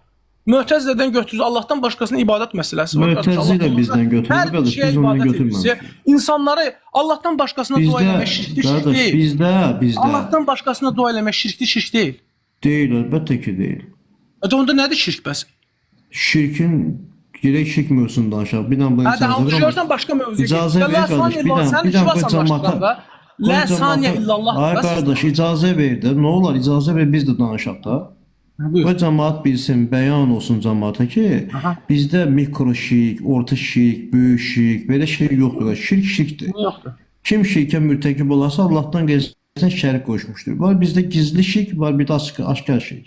Mötəzilədən götürür Allahdan başqasına ibadət məsələsi var. qardaş. Mötəzilə Allahdan bizdən götürür, hər bir qardaş, şeyə biz ondan ibadət edirsə, götürməmişik. İnsanları Allahdan başqasına dua Bizdə, eləmək şirkdir, şirk qardaş, deyil. bizdə Allahdan başqasına dua eləmək şirkdir, şirk deyil. deyil, əlbəttə ki, deyil. E onda nədir şirk bəs? Şirkin gerək şirk mövzusunu danışaq. Bir dənə bu Hə, icazə ver amma- danışırsan başqa mövzuya get. İcazə Lə ver qardaş, saniyə bir illallah, dənə, sən bir dənə qoy işə cəmaata. da. Lə qoy saniyə cəmaata- illallah. Ay Bəs- qardaş, icazə ver də. Nə olar, icazə ver biz də danışaq da. Buyur. Qoy cəmaat bilsin, bəyan olsun cəmaata ki, bizdə mikro şirk, orta şirk, böyük şirk, belə şey yoxdur. Şirk şirkdir. Yoxdur. Kim şirkə mürtəkib olarsa Allahdan qeyrisinə şərik qoşmuşdur. Var bizdə gizli şirk, var bir də aşkar şirk.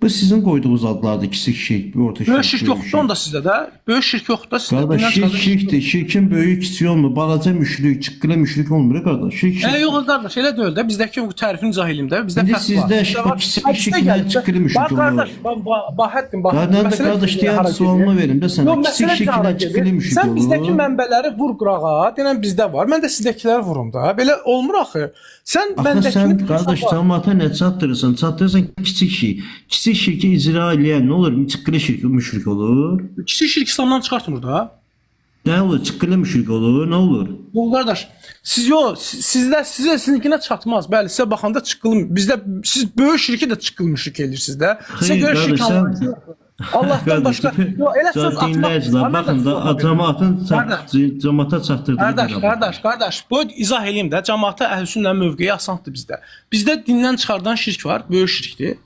Bu sizin qoyduğunuz adlardır, kiçik şirk, orta şirk, Böyük şirk yoxdur onda sizdə də. Böyük şirk yoxdur da sizdə. Qardaş, Bundan şirk çıxardan- şirkdir. Şirkin böyük kiçiyi olmur. Balaca müşrik, çıqqılı müşrik olmur qardaş. Şirk Elə şirkdir. yox qardaş, elə deyil də. Bizdəki bu tərifin cahiliyim də. Bizdə İndi fərq var. sizdə Bizdə var. kiçik Hə, bizdə şirklə gəlir. çıqqılı müşrik Bax qardaş, olur. Bahəddin, bax. Qardaş, məsələ qardaş hara deyən gedir? sualımı verim də sənə. Yox, Kiçik məsələ şirklə hara gedir? çıqqılı müşrik Sən bizdəki olur. mənbələri vur qırağa, denən bizdə var. Mən də sizdəkiləri vurum da. Belə olmur axı. Sən Axı məndəkini sən bilirsən, qardaş var. cəmaata nə çatdırırsan? Çatdırırsan kiçik şirk. Kiçik şirki icra eləyən nə olur? Çıqqılı şirk müşrik olur. Kiçik şirk İslamdan çıxartmır da. Nə olur? Çıqqılı müşrik olur. Nə olur? Yox qardaş, siz yox, sizdə sizə sizinkinə çatmaz. Bəli, sizə baxanda çıqqılı, bizdə siz böyük şirki də çıqqılı müşrik eləyirsiniz də. Sizə Xeyr, görə şirk qardaş, sən- anlayışı yoxdur. Allahdan başqa, yox, elə söz atmaq. Dinləyicilər, baxın da cəmaatın cəmaata çatdırdığı Qardaş, bir qardaş, qardaş, bu izah eləyim də, cəmaata əhl-i sünnənin mövqeyi asandır bizdə. Bizdə dindən çıxardan şirk var, böyük şirkdir.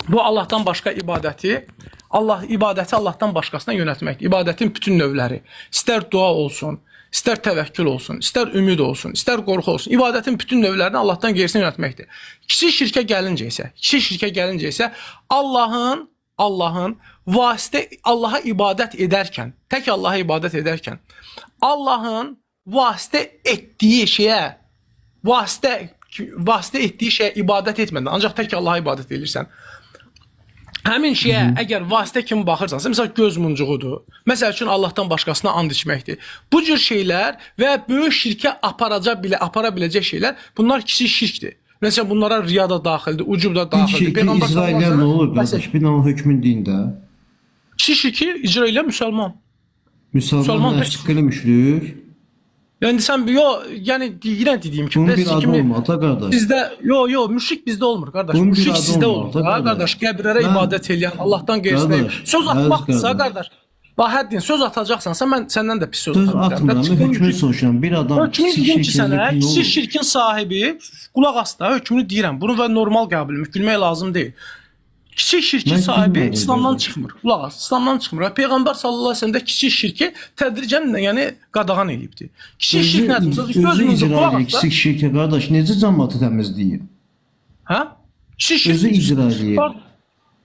Bu Allahdan başqa ibadəti, Allah ibadəti Allahdan başqasına yönəltməkdir. İbadətin bütün növləri, istər dua olsun, istər təvəkkül olsun, istər ümid olsun, istər qorxu olsun. İbadətin bütün növlərini Allahdan qeyrisinə yönəltməkdir. Kiçik şirkə gəlincə isə, kiçik şirkə gəlincə isə Allahın vasitə Allaha ibadət edərkən, tək Allaha ibadət edərkən Allahın vasitə etdiyi şeyə vasitə etdiyi şeyə ibadət etmədən, ancaq tək Allaha ibadət edirsən. Həmin şeyə əgər vasitə kimi baxırsansa, məsəl göz muncuğudur. Məsəl üçün Allahdan başqasına and içməkdir. Bu cür şeylər və böyük şirkə apara biləcək şeylər, bunlar kiçik şirkdir. Məsələn, bunlara riya da daxildir, ucub da Bir daxildir. şirki Peyğəmbər icra sallallahu eləyən əleyhi nə və olur səlləm- qardaş? Bir dənə hökmün deyin də. Kiçik şirki icra eləyən müsəlman. Müsəlman Müsəlman nə çıqqılı müşrik? Yəni sən yo, yəni yenə dediyim kimi Bunun də bir adı kimi olmalı da qardaş. Bizdə yo yo müşrik bizdə olmur qardaş. Bunun bir Müşrik adı sizdə olmalı olur. da Ha qardaş. qardaş, qəbirlərə Mən- ibadət eləyən Allahdan qeyrisinə Qardaş, söz əziz atmaqdırsa qardaş. qardaş. Bahəddin söz atacaqsansa mən səndən də pis söz Söz ata bilirəm. atmıram, Çıxın hökmünü müşrik- soruşuram. Bir adam Hökmünü kiçik deyim ki şirk sənə, eləyib, nə kiçik olur? şirkin sahibi qulaq as da, hökmünü deyirəm. Bunu və normal qəbul etmək, gülmək lazım deyil. Kiçik şirkin Mən sahibi gülmədim, İslamdan qardaş. çıxmır. Qulaq as, İslamdan çıxmır. Və Peyğəmbər sallallahu əleyhi və səlləm də kiçik şirki tədricən yəni qadağan eləyibdi. Kiçik şirk nədir? Məsələn, Özü göz muncuğu icra qulaq eləyir as da. kiçik şirkə qardaş, necə cəmaatı təmizləyir? Hə? Kiçik şirk. Özü icra eləyir. Bax,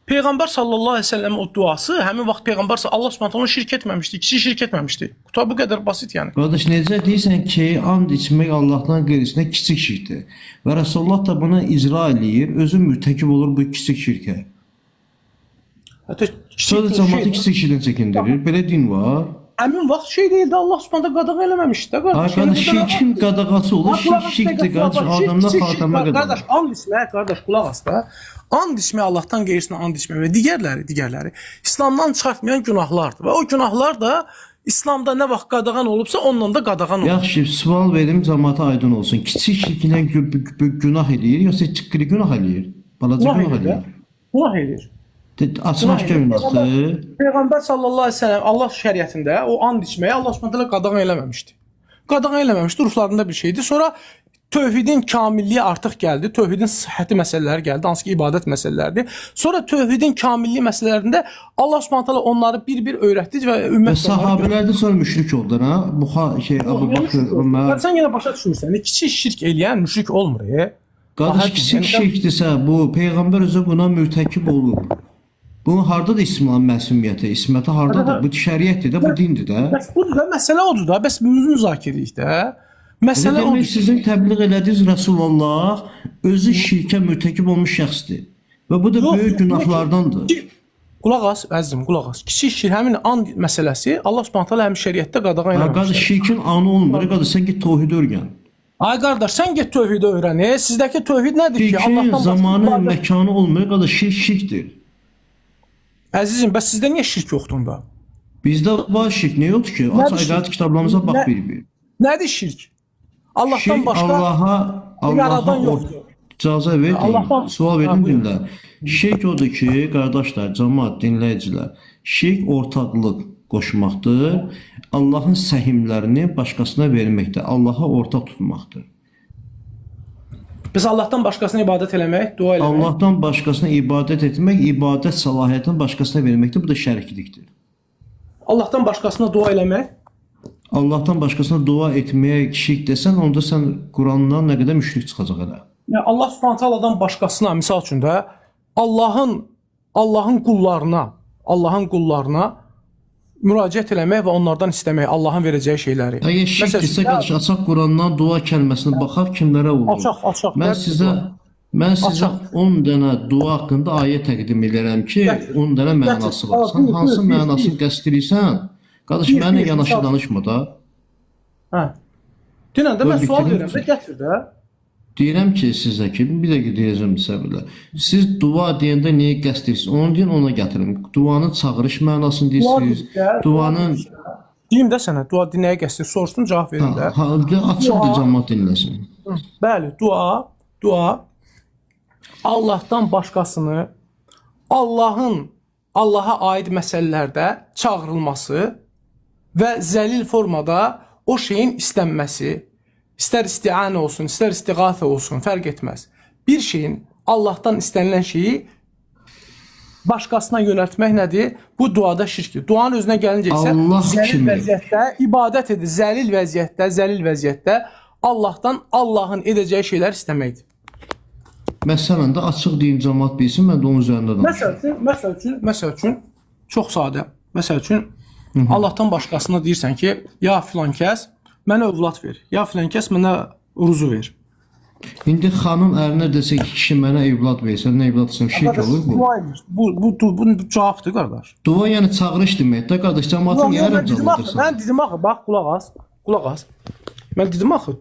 Peyğəmbər sallallahu əleyhi və səlləm o duası həmin vaxt Peyğəmbər Allah Subhanahu taala şirk etməmişdi, kiçik şirk etməmişdi. Quta bu qədər basit yəni. Qardaş necə deyirsən ki, and içmək Allahdan qeyrisinə kiçik şirkdir. Və Rəsulullah da bunu icra eləyir, özü mürtəkib olur bu kiçik şirkə. Hətta Sonra kiçik cəmaatı şey, kiçik şirkdən çəkindirir. Belə din var. həmin vaxt şey deyildi, Allah Subhanahu taala qadağan eləməmişdi də qardaş. Ay qardaş, Yəni burada- şirkin qadağası olur. Ha, qulaq Şirk as, şirkdir qulaq as, qardaş, şirk, Adamdan kiçik şirk xatəmə var. qədər. Qardaş, and içmək, qardaş, qulaq as da. And içmək, Allahdan qeyrisinə and içmək və digərləri İslamdan çıxartmayan günahlardır. Və o günahlar da İslamda nə vaxt qadağan olubsa, onunla da qadağan olur. Yaxşı, sual verim cəmaata aydın olsun. Kiçik şirklə günah eləyir, yoxsa çıqqılı günah eləyir? Balaca Günah günah eləyir. də. eləyir. Günah eləyir. Açıq aşkar günahdır. Peyğəmbər sallallahu əleyhi və səlləm Allah şəriətində o and içməyi Allah Subhanahu taala qadağan eləməmişdi. Qadağan eləməmişdi, urflarında bir şeydi. Sonra tövhidin kamilliyi artıq gəldi, tövhidin sihhəti məsələləri gəldi, hansı ki ibadət məsələləridir. Sonra tövhidin kamilliyi məsələlərində Allah Subhanahu taala onları bir-bir öyrətdi və Və ümmət də onları sahabələr də sonra müşrik oldular, ha? Buxa şey Əbu Bakr, Ömər. Sən yenə başa düşmürsən. Kiçik şirk eləyən müşrik olmur. Qardaş Bahar- kiçik yəni- şirkdirsə bu peyğəmbər özü buna mürtəkib olub. Bunun hardadır İslamın məsumiyyəti, isməti hardadır? Bu şəriətdir də, bu dindir də. Bəs budur da, məsələ odur da. Bəs biz müzakirə edirik də. Məsələ Demək odur. sizin təbliğ elədiyiniz Rəsulullah özü şirkə mürtəkib olmuş şəxsdir. Və bu da Yox, böyük günahlardandır. Qulaq as, əzizim, qulaq as. Kiçik şirk, həmin an məsələsi Allah Subhanahu taala həm şəriətdə qadağan Ha, qardaş, eləməmişdir. şirkin anı olmur. Qardaş, sən get təvhidi öyrən. Ay qardaş, sən get tövhidi öyrən. Sizdəki tövhid nədir ki? Şirkin Allahdan başqa zamanı, ibadət- məkanı olmur. Qardaş, şirk şirkdir. Əzizim, bəs sizdə niyə şirk yoxdur onda? Bizdə var şirk, nə yoxdur ki? Aç Nədir şirk? əqaid kitablarımıza bax Nə- bir-bir. Nədir şirk? Allahdan Şirk başqa Allaha, Allaha yaradan yoxdur. İcazə ver, deyim. Allahdan- Sual Ha, verim buyur. dinlə. Şirk odur ki, qardaşlar, cəmaət, dinləyicilər, şirk ortaqlıq qoşmaqdır. Allahın səhimlərini başqasına verməkdir. Allaha ortaq tutmaqdır. Biz Allahdan başqasına ibadət eləmək, dua eləmək. Allahdan başqasına ibadət etmək, ibadət səlahiyyətini başqasına verməkdir. Bu da şəriklikdir. Allahdan başqasına dua eləmək. Allahdan başqasına dua etməyə şirk desən, onda sən Qurandan nə qədər müşrik çıxacaq elə. Yəni Allah Subhanahu taaladan başqasına, misal üçün də Allahın qullarına, Allahın qullarına müraciət eləmək və onlardan istəmək Allahın verəcəyi şeyləri. Əgər şirkdirsə, qardaş, açaq Qurandan dua kəlməsinə baxaq kimlərə olur. Açaq, açaq. Mən sizə mən sizə 10 dənə dua haqqında ayə təqdim edirəm ki, 10 dənə mənası var. Sən hansı mənasını qəsd edirsən? Qardaş, mənimlə yanaşı danışma da. Hə. Denən də mən sual verirəm də, gətir də. Deyirəm ki, sizə ki, bir dəqiqə deyəcəm səbirlə. Siz dua deyəndə nəyi qəsd edirsiniz? Onu deyin, ona gətirin. Duanın çağırış mənasını deyirsiniz. Duanın deyim də sənə, dua nəyə qəsd edir? Soruşdun, cavab verim də. Ha, açıqdır, cəmaət dinləsin. Bəli, dua Allahdan başqasını Allaha aid məsələlərdə çağırılması və zəlil formada o şeyin istənməsi, istər isti'anə olsun, istər istiğasə olsun, fərq etməz. Bir şeyin Allahdan istənilən şeyi başqasına yönəltmək nədir? Bu duada şirkdir. Duanın özünə gəlincə isə Allah zəlil kimi vəziyyətdə ibadət edir. Zəlil vəziyyətdə Allahdan Allahın edəcəyi şeylər istəməkdir. Məsələn də açıq deyim cəmaət bilsin, mən də onun üzərində danışıram. Məsəl üçün çox sadə. Məsəl üçün Allahdan başqasına deyirsən ki, ya filan kəs mənə övlad ver, ya filan kəs mənə ruzu ver. İndi xanım ərinə desə ki, kişi mənə evlad versən, nə evlad istəyirəm, şirk olur bu. Dua edir. Bu cavabdır qardaş. Dua yəni çağırış deməkdir qardaş, cəmaatın niyə Mən dedim axı, ərəbcə mən dedim axı, bax qulaq as, qulaq as. Mən dedim axı,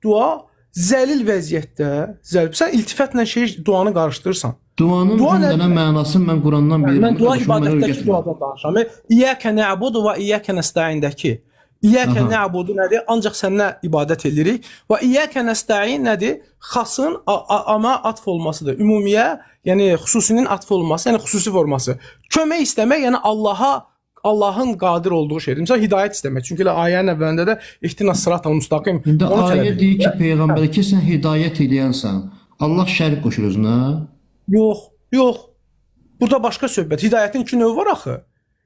dua zəlil vəziyyətdə, zəlil. Sən iltifətlə duanı qarışdırırsan. Duanın Dua 10 dənə mənasını mən Qurandan bilirəm. Mən dua ibadətdəki duadan danışıram. İyyəkə nə'budu və iyyəkə nəstəindəki. İyyəkə nə'budu nədir? Ancaq səninlə ibadət edirik. Və iyyəkə nəstəin nədir? Xasın ama atf olmasıdır. Ümumiyə, yəni xüsusinin atf olması, yəni xüsusi forması. Kömək istəmək, yəni Allahın qadir olduğu şeydir. Məsələn, hidayət istəmək. Çünki elə ayənin əvvəlində də ihtinas sıratal müstəqim. İndi ayə deyir ki, peyğəmbərə ki, sən hidayət eləyənsən. Allah şərik qoşur özünə. Yox, yox. Burada başqa söhbət. Hidayətin iki növü var axı.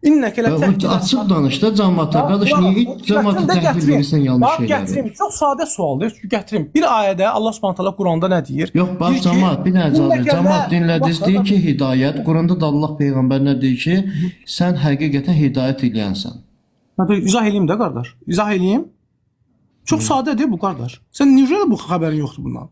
İnnəkə lə təhdid. Açıq danış da cəmaata. Qardaş, niyə cəmaata təhvil verirsən yanlış şeyləri? Gətirim. Çox sadə sualdır. Gətirim. Bir ayədə Allah Subhanahu taala Quranda nə deyir? Yox, bax cəmaət, bir dənə icazə ver. Cəmaət dinlədiniz, deyir ki, hidayət. Quranda da Allah peyğəmbərinə deyir ki, sən həqiqətən hidayət eləyənsən. İzah eləyim də qardaş. İzah eləyim. Çox sadədir bu qardaş. Sən necə bu xəbərin yoxdur bundan?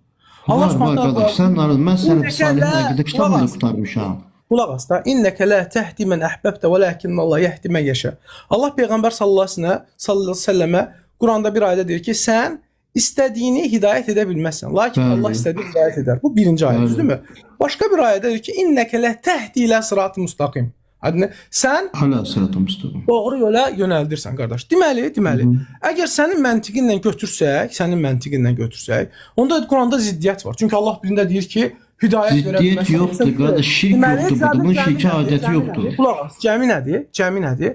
Allah Subhanahu taala, sən narahat, mən sələf salihin əqidə kitabını qurtarmışam. Qulaq as da. İnnəkə la təhdi men əhbəbtə vəlakinnallah yəhdi men yəşə. Allah peyğəmbər sallallahu əleyhi və səlləmə Quranda bir ayədə deyir ki, sən istədiyini hidayət edə bilməzsən. Lakin Bəli. Allah istədiyi hidayət edər. Bu birinci ayə, düzdürmü? Başqa bir ayədə deyir ki, innəkə la təhdi ilə sırat-ı müstəqim. Aydın, sən Hələ sırat-ı müstəqim. Doğru yola yönəldirsən qardaş. Deməli, əgər sənin məntiqinlə götürsək, onda Quranda ziddiyyət var. Çünki Allah birində deyir ki, hidayət verə bilməzsən. Ziddiyyət yoxdur qardaş, şirk yoxdur burada. Bunun şirkə adəti yoxdur. Qulaq as, cəmi nədir? Cəmi nədir?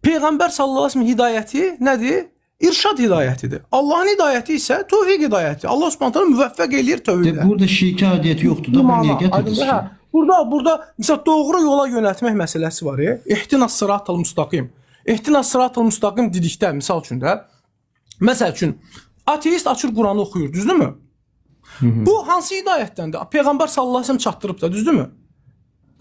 Peyğəmbər sallallahu əleyhi və səlləm hidayəti nədir? İrşad hidayətidir. Allahın hidayəti isə tövfiq hidayəti. Allah Subhanahu taala müvəffəq eləyir tövfiqlə. Burada şirkə adəti yoxdur da, bunu niyə gətirdiniz ki? Burada məsələn doğru yola yönəltmək məsələsi var. İhtinas sıratal müstəqim. İhtinas sıratal müstəqim dedikdə misal üçün də, məsəl üçün ateist açır Quranı oxuyur, düzdürmü? Bu hansı hidayətdəndir? Peyğəmbər sallallahu əleyhi və səlləm çatdırıb da, düzdürmü?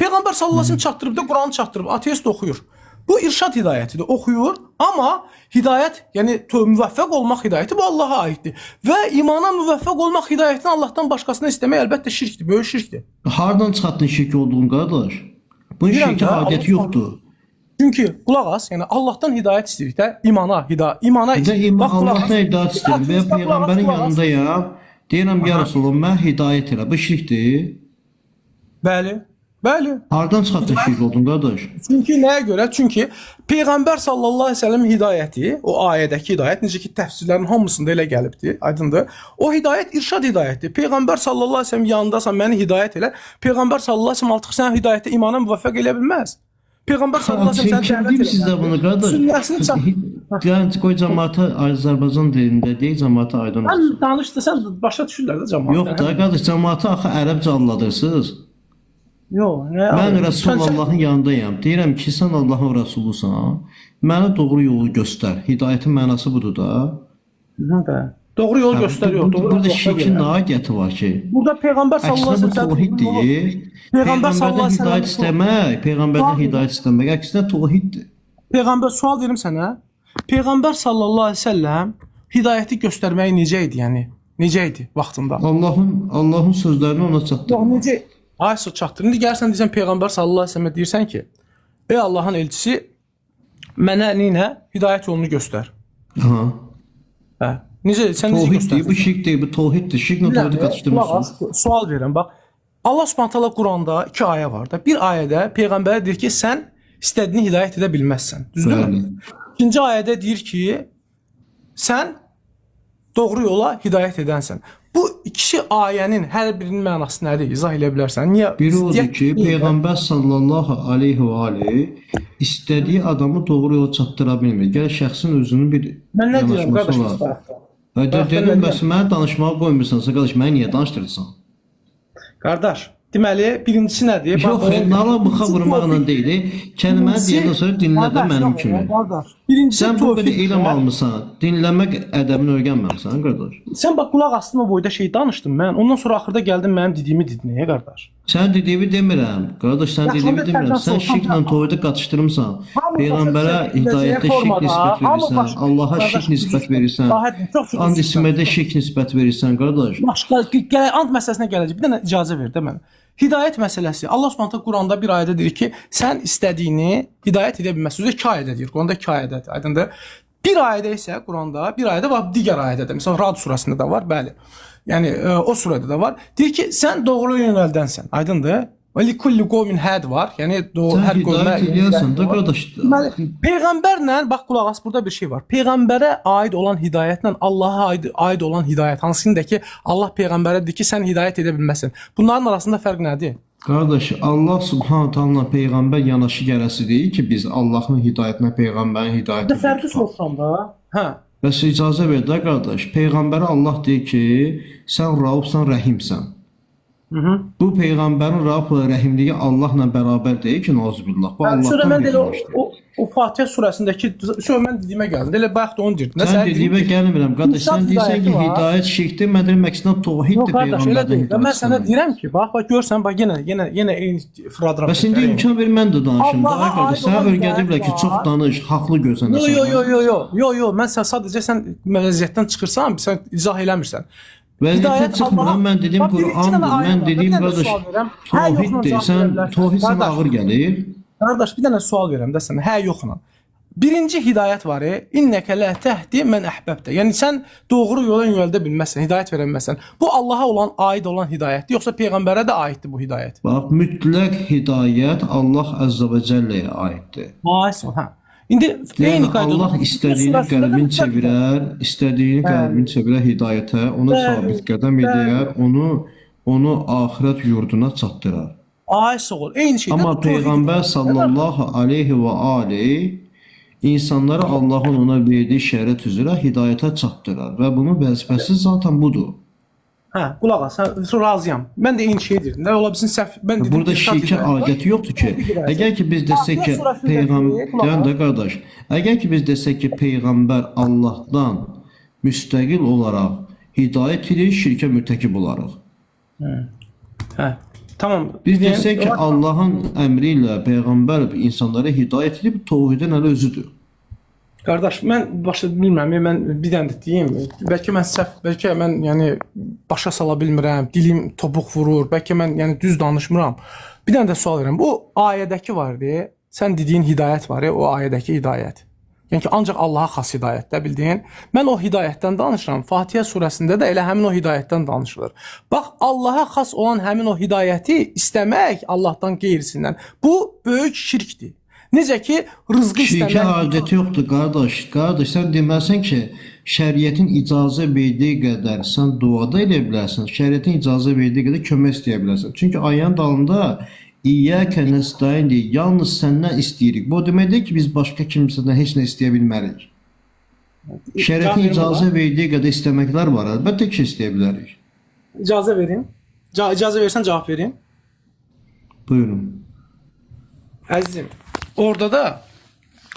Peyğəmbər sallallahu əleyhi və səlləm çatdırıb da Quranı çatdırıb, ateist oxuyur. Bu irşad hidayətidir. Oxuyur, amma hidayət, yəni müvəffəq olmaq hidayəti bu Allaha aiddir. Və imana müvəffəq olmaq hidayətini Allahdan başqasına istəmək əlbəttə şirkdir, böyük şirkdir. Hardan çıxartdın şirk olduğunu qardaş? Bunun Bilirəm şirkə də, aidiyyəti Allah- yoxdur. Çünki qulaq as, yəni Allahdan hidayət istəyirik də, imana, imana Bir də iman Bax, qulaq as. Allahdan hidayət istəyirəm. Və Ateistə qulaq as, peyğəmbərin qulaq as. yanındayam. Deyirəm ya Rasulullah, mənə hidayət elə. Bu şirkdir. Bəli. Bəli. Hardan çıxartdın şirk olduğunu qardaş? Çünki nəyə görə? Çünki Peyğəmbər sallallahu əleyhi və səlləm hidayəti, o ayədəki hidayət necə ki təfsirlərin hamısında elə gəlibdi, aydındır. O hidayət irşad hidayətdir. Peyğəmbər sallallahu əleyhi və səlləm yanındasan, məni hidayət elə. Peyğəmbər sallallahu əleyhi və səlləm artıq səni hidayətə, imana müvəffəq elə bilməz. Peyğəmbər sallallahu əleyhi və səlləm Kim səni deyib dəvət sizə eləməlidir. bunu qardaş? Sünnəsini çat. Yəni qoy cəmaata Azərbaycan dilində deyək, cəmaata aydın Sən olsun. danış da sən başa düşürlər də cəmaət. Yox da qardaş, cəmaata axı ərəbcə anladırsınız. Yox, nə? Mən Rəsulullahın yanındayam. Deyirəm ki, sən Allahın rəsulusan. Mənə doğru yolu göstər. Hidayətin mənası budur da. Hə. Doğru yol göstər, yox. Doğru Burada yol şirkin nə aidiyyəti var ki? Burada Peyğəmbər sallallahu Əksinə əleyhi bu və səlləm təvhiddir. Peyğəmbər sallallahu Peyğəmbərdən əleyhi və hidayət səlləm istəmək, peyğəmbərdən hidayət istəmək əksinə təvhiddir. Peyğəmbər sual verim sənə. Peyğəmbər sallallahu əleyhi və səlləm hidayəti göstərməyi necə idi, yəni? Necə idi vaxtında? Allahın sözlərini ona Yox, çatdırmaq. necə? Ay su çatdır. İndi gəlsən deyirsən Peyğəmbər sallallahu əleyhi və səlləmə deyirsən ki, ey Allahın elçisi, mənə neynə? Hidayət yolunu göstər. Aha. Hə. Necə sən necə Təvhiddir, göstərsən? bu şirk deyil, bu təvhiddir. Şirklə təvhidi Qulaq qatışdırmırsınız. as, sual verirəm bax. Allah Subhanahu taala Quranda iki ayə var da. Bir ayədə peyğəmbərə deyir ki, sən istədiyini hidayət edə bilməzsən. Düzdürmü? Bəli. İkinci ayədə deyir ki, sən doğru yola hidayət edənsən. Bu ikisi ayənin hər birinin mənası nədir? İzah eləyə bilərsən? Niyə? Biri odur Ziddiyyət ki, niyə? Peyğəmbər sallallahu aleyhi və alihi istədiyi adamı doğru yola çatdıra bilmir. Gəl şəxsin özünün bir Mən nə deyirəm yanaşması qardaş? olar. Bayaqdan? Və Bayaqdan nə dedim, deyirəm? bəs mənə danışmağa qoymursansa, qardaş, məni niyə danışdırırsan? Qardaş, deməli birincisi nədir? Yox, nala mıxa vurmaqla deyil. Kəlməni deyəndən sonra dinlə də mənim kimi. Qardaş, birincisi Sən bu qədər tövfiqdir. elm almısan, dinləmək ədəbini öyrənməmisən, qardaş. Sən bax qulaq astın o boyda şey danışdım mən. Ondan sonra axırda gəldin mənim dediyimi dedin, ey qardaş. Sən dediyimi demirəm, qardaş, sən Yaxşı, dediyimi onda demirəm. tərcümə Sən soruşam, şirklə təvhidi qatışdırmısan. Hamı Peyğəmbərə başa düşə hidayətdə biləcəyi şirk formada, nisbət hamı verirsən, başa- Allaha Qardaş, şirk nisbət verirsən, Daha çox çox and üzr istəyirəm. içmədə şirk nisbət verirsən, qardaş. Başqa gəl and məsələsinə gələcək. Bir dənə icazə ver də mənə. Hidayət məsələsi. Allah Subhanahu taala Quranda bir ayədə deyir ki, sən istədiyini hidayət edə bilməzsən. Özü də iki ayədə deyir. Quranda iki ayədədir. Aydındır? Bir ayədə isə Quranda, bir ayədə var, digər ayədə də. Məsələn, Rad surəsində də var, bəli. Yəni o surədə də var. Deyir ki, sən doğru yönəldənsən. Aydındır? Və li kulli qovmin həd var. Yəni doğru Sən hər qövmə hidayət eləyərsən də, qardaş. Deməli, peyğəmbərlə bax qulaq as, burada bir şey var. Peyğəmbərə aid olan hidayətlə Allaha aid olan hidayət, hansında ki Allah peyğəmbərə deyir ki, sən hidayət edə bilməzsən. Bunların arasında fərq nədir? Qardaş, Allah Subhanahu taala peyğəmbər yanaşı gələsi deyil ki, biz Allahın hidayətinə, peyğəmbərin hidayətinə. Fərqi soruşsam da. Hə. Bəs icazə ver də qardaş. Peyğəmbərə Allah deyir ki, sən Raufsan, Rəhimsən. Bu peyğəmbərin Rauf və rəhimliyi Allahla bərabər deyil ki, nauzubillah. Bu Sonra Allahdan mən də elə verilmişdir. o Fatihə surəsindəki sonra mən dediyimə gəldim. Elə bayaq da onu deyirdim. Sən dediyimə gəlmirəm qardaş. İnsan Sən deyirsən ki, hidayəti var. hidayət şirkdir, mən deyirəm əksinə Yox təvhiddir qardaş, elə peyğəmbərdən deyil. Mən hidayət sənə istəmək. deyirəm ki, bax bax görsən, bax yenə eyni fırladıram. Bəs indi imkan ver mən də danışım da Allaha qardaş. aid Sənə olan öyrədiblər ki, hidayət çox var. danış, haqlı Yo gözləməsən. yo yo yo yo yo yo mən sən sadəcə sən vəziyyətdən çıxırsan, sən izah eləmirsən. Vəziyyətdən Hidayət çıxmıram, Allaha- mən dediyim Bax, bir iki dənə Qur'andır. ayə Mən var. dediyim Bir dənə qardaş sual verirəm. Hə, yoxla təvhiddir. cavab Sən verə bilərsən. təvhid sənə Qardaş, ağır gəlir. Qardaş, bir dənə sual verirəm də sənə. Hə, yoxla. Birinci hidayət var. İnnəkə la təhdi men əhbəbtə. Yəni sən doğru yola yönəldə bilməzsən, hidayət verə bilməzsən. Bu Allaha olan aid olan hidayətdir, yoxsa peyğəmbərə də aiddir bu hidayət? Bax, mütləq hidayət Allah Əzzə və Cəlləyə aiddir. Ay, hə. İndi Yəni eyni qaydada Allah istədiyini qəlbin çevirər, istədiyini qəlbin çevirər hidayətə, onu sabit qədəm eləyər, onu axirət yurduna çatdırar. Ay, sağ ol. Eyni şeydə Amma bu tövhid Peyğəmbər sallallahu aleyhi və alihi insanları Allahın ona verdiyi şəriət üzrə hidayətə çatdırar və bunun vəzifəsi zaten budur. Hə, qulaq as, sən razıyam. Mən də eyni şeyi deyirdim. Nə ola bilsin səhv. Mən dedim Burada ki, irşad şirkə hidayət var. aidiyyəti yoxdur ki. Tövhid hidayəti. Əgər ki biz desək ki, Fatiha surəsindəki, peyğəmbər, qulaq dayan as. da qardaş, əgər ki biz desək ki, peyğəmbər Allahdan müstəqil olaraq hidayət edir, şirkə mürtəkib olarıq. Hə. Tamam. Biz Yəni, desək ki, Allahın əmri ilə peyğəmbər insanlara hidayət edib, təvhidin hələ özüdür. Qardaş, mən başa bilmirəm, mən bir dənə də deyim. Bəlkə mən səhv, bəlkə mən yəni başa sala bilmirəm, dilim topuq vurur, bəlkə mən yəni düz danışmıram. Bir dənə də sual verirəm. Bu ayədəki var deyə, sən dediyin hidayət var ya, o ayədəki hidayət. Yəni ki, ancaq Allaha xas hidayət də bildin. Mən o hidayətdən danışıram. Fatihə surəsində də elə həmin o hidayətdən danışılır. Bax, Allaha xas olan həmin o hidayəti istəmək Allahdan qeyrisindən. Bu böyük şirkdir. Necə ki, rızqı Şirkə istəmək hacəti yoxdur qardaş. Qardaş, sən deməlisən ki, şəriətin icazə verdiyi qədər sən duada eləyə bilərsən, şəriətin icazə verdiyi qədər kömək istəyə bilərsən. Çünki ayənin dalında İyyəkə nəstəin deyir, yalnız səndən istəyirik. Bu o demək deyil ki, biz başqa kimsədən heç nə istəyə bilmərik. Şəriətin icazə verdiyi qədər istəməklər var, əlbəttə ki, istəyə bilərik. İcazə verin. İcazə versən cavab verim. Buyurun. Əzizim, orada da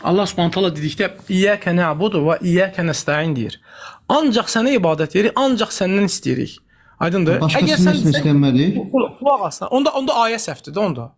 Allah Subhanahu taala dedikdə İyyəkə nə'budu və iyyəkə nəstəin deyir. Ancaq sənə ibadət edirik, ancaq səndən istəyirik. Aydındır? Başqasından heç nə istəmərik. Qulaq as. Onda ayə səhvdir də onda.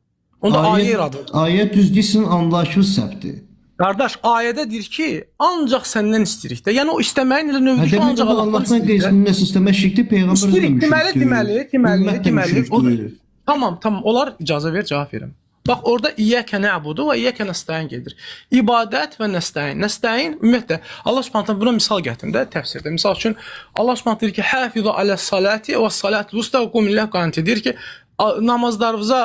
Onda ayə iradıdır. Ayə düz deyirsən, anlayışınız səhvdir. Qardaş, ayədə deyir ki, ancaq səndən istəyirik də. Yəni o istəməyin elə Hə, növdür ki, demək ancaq ki, Allahdan Allahdan istəyirik. də. qeyrisini nəsə istəmək şirkdir, peyğəmbər özü də İstəyirik. Deməli, müşrikdir. deməli, deməli, Ümmət də deməli. O da- müşrikdir. Tamam, onlar icazə ver, cavab verim. Bax orada İyyəkə nə'budu və iyyəkə nəstəin gedir. İbadət və nəstəin. Nəstəin ümumiyyətlə Allah Subhanahu taala buna misal gətirir də təfsirdə. Misal üçün Allah Subhanahu deyir ki, hafizu aləs salati və salatul vusta və qum qanit deyir ki, namazlarınıza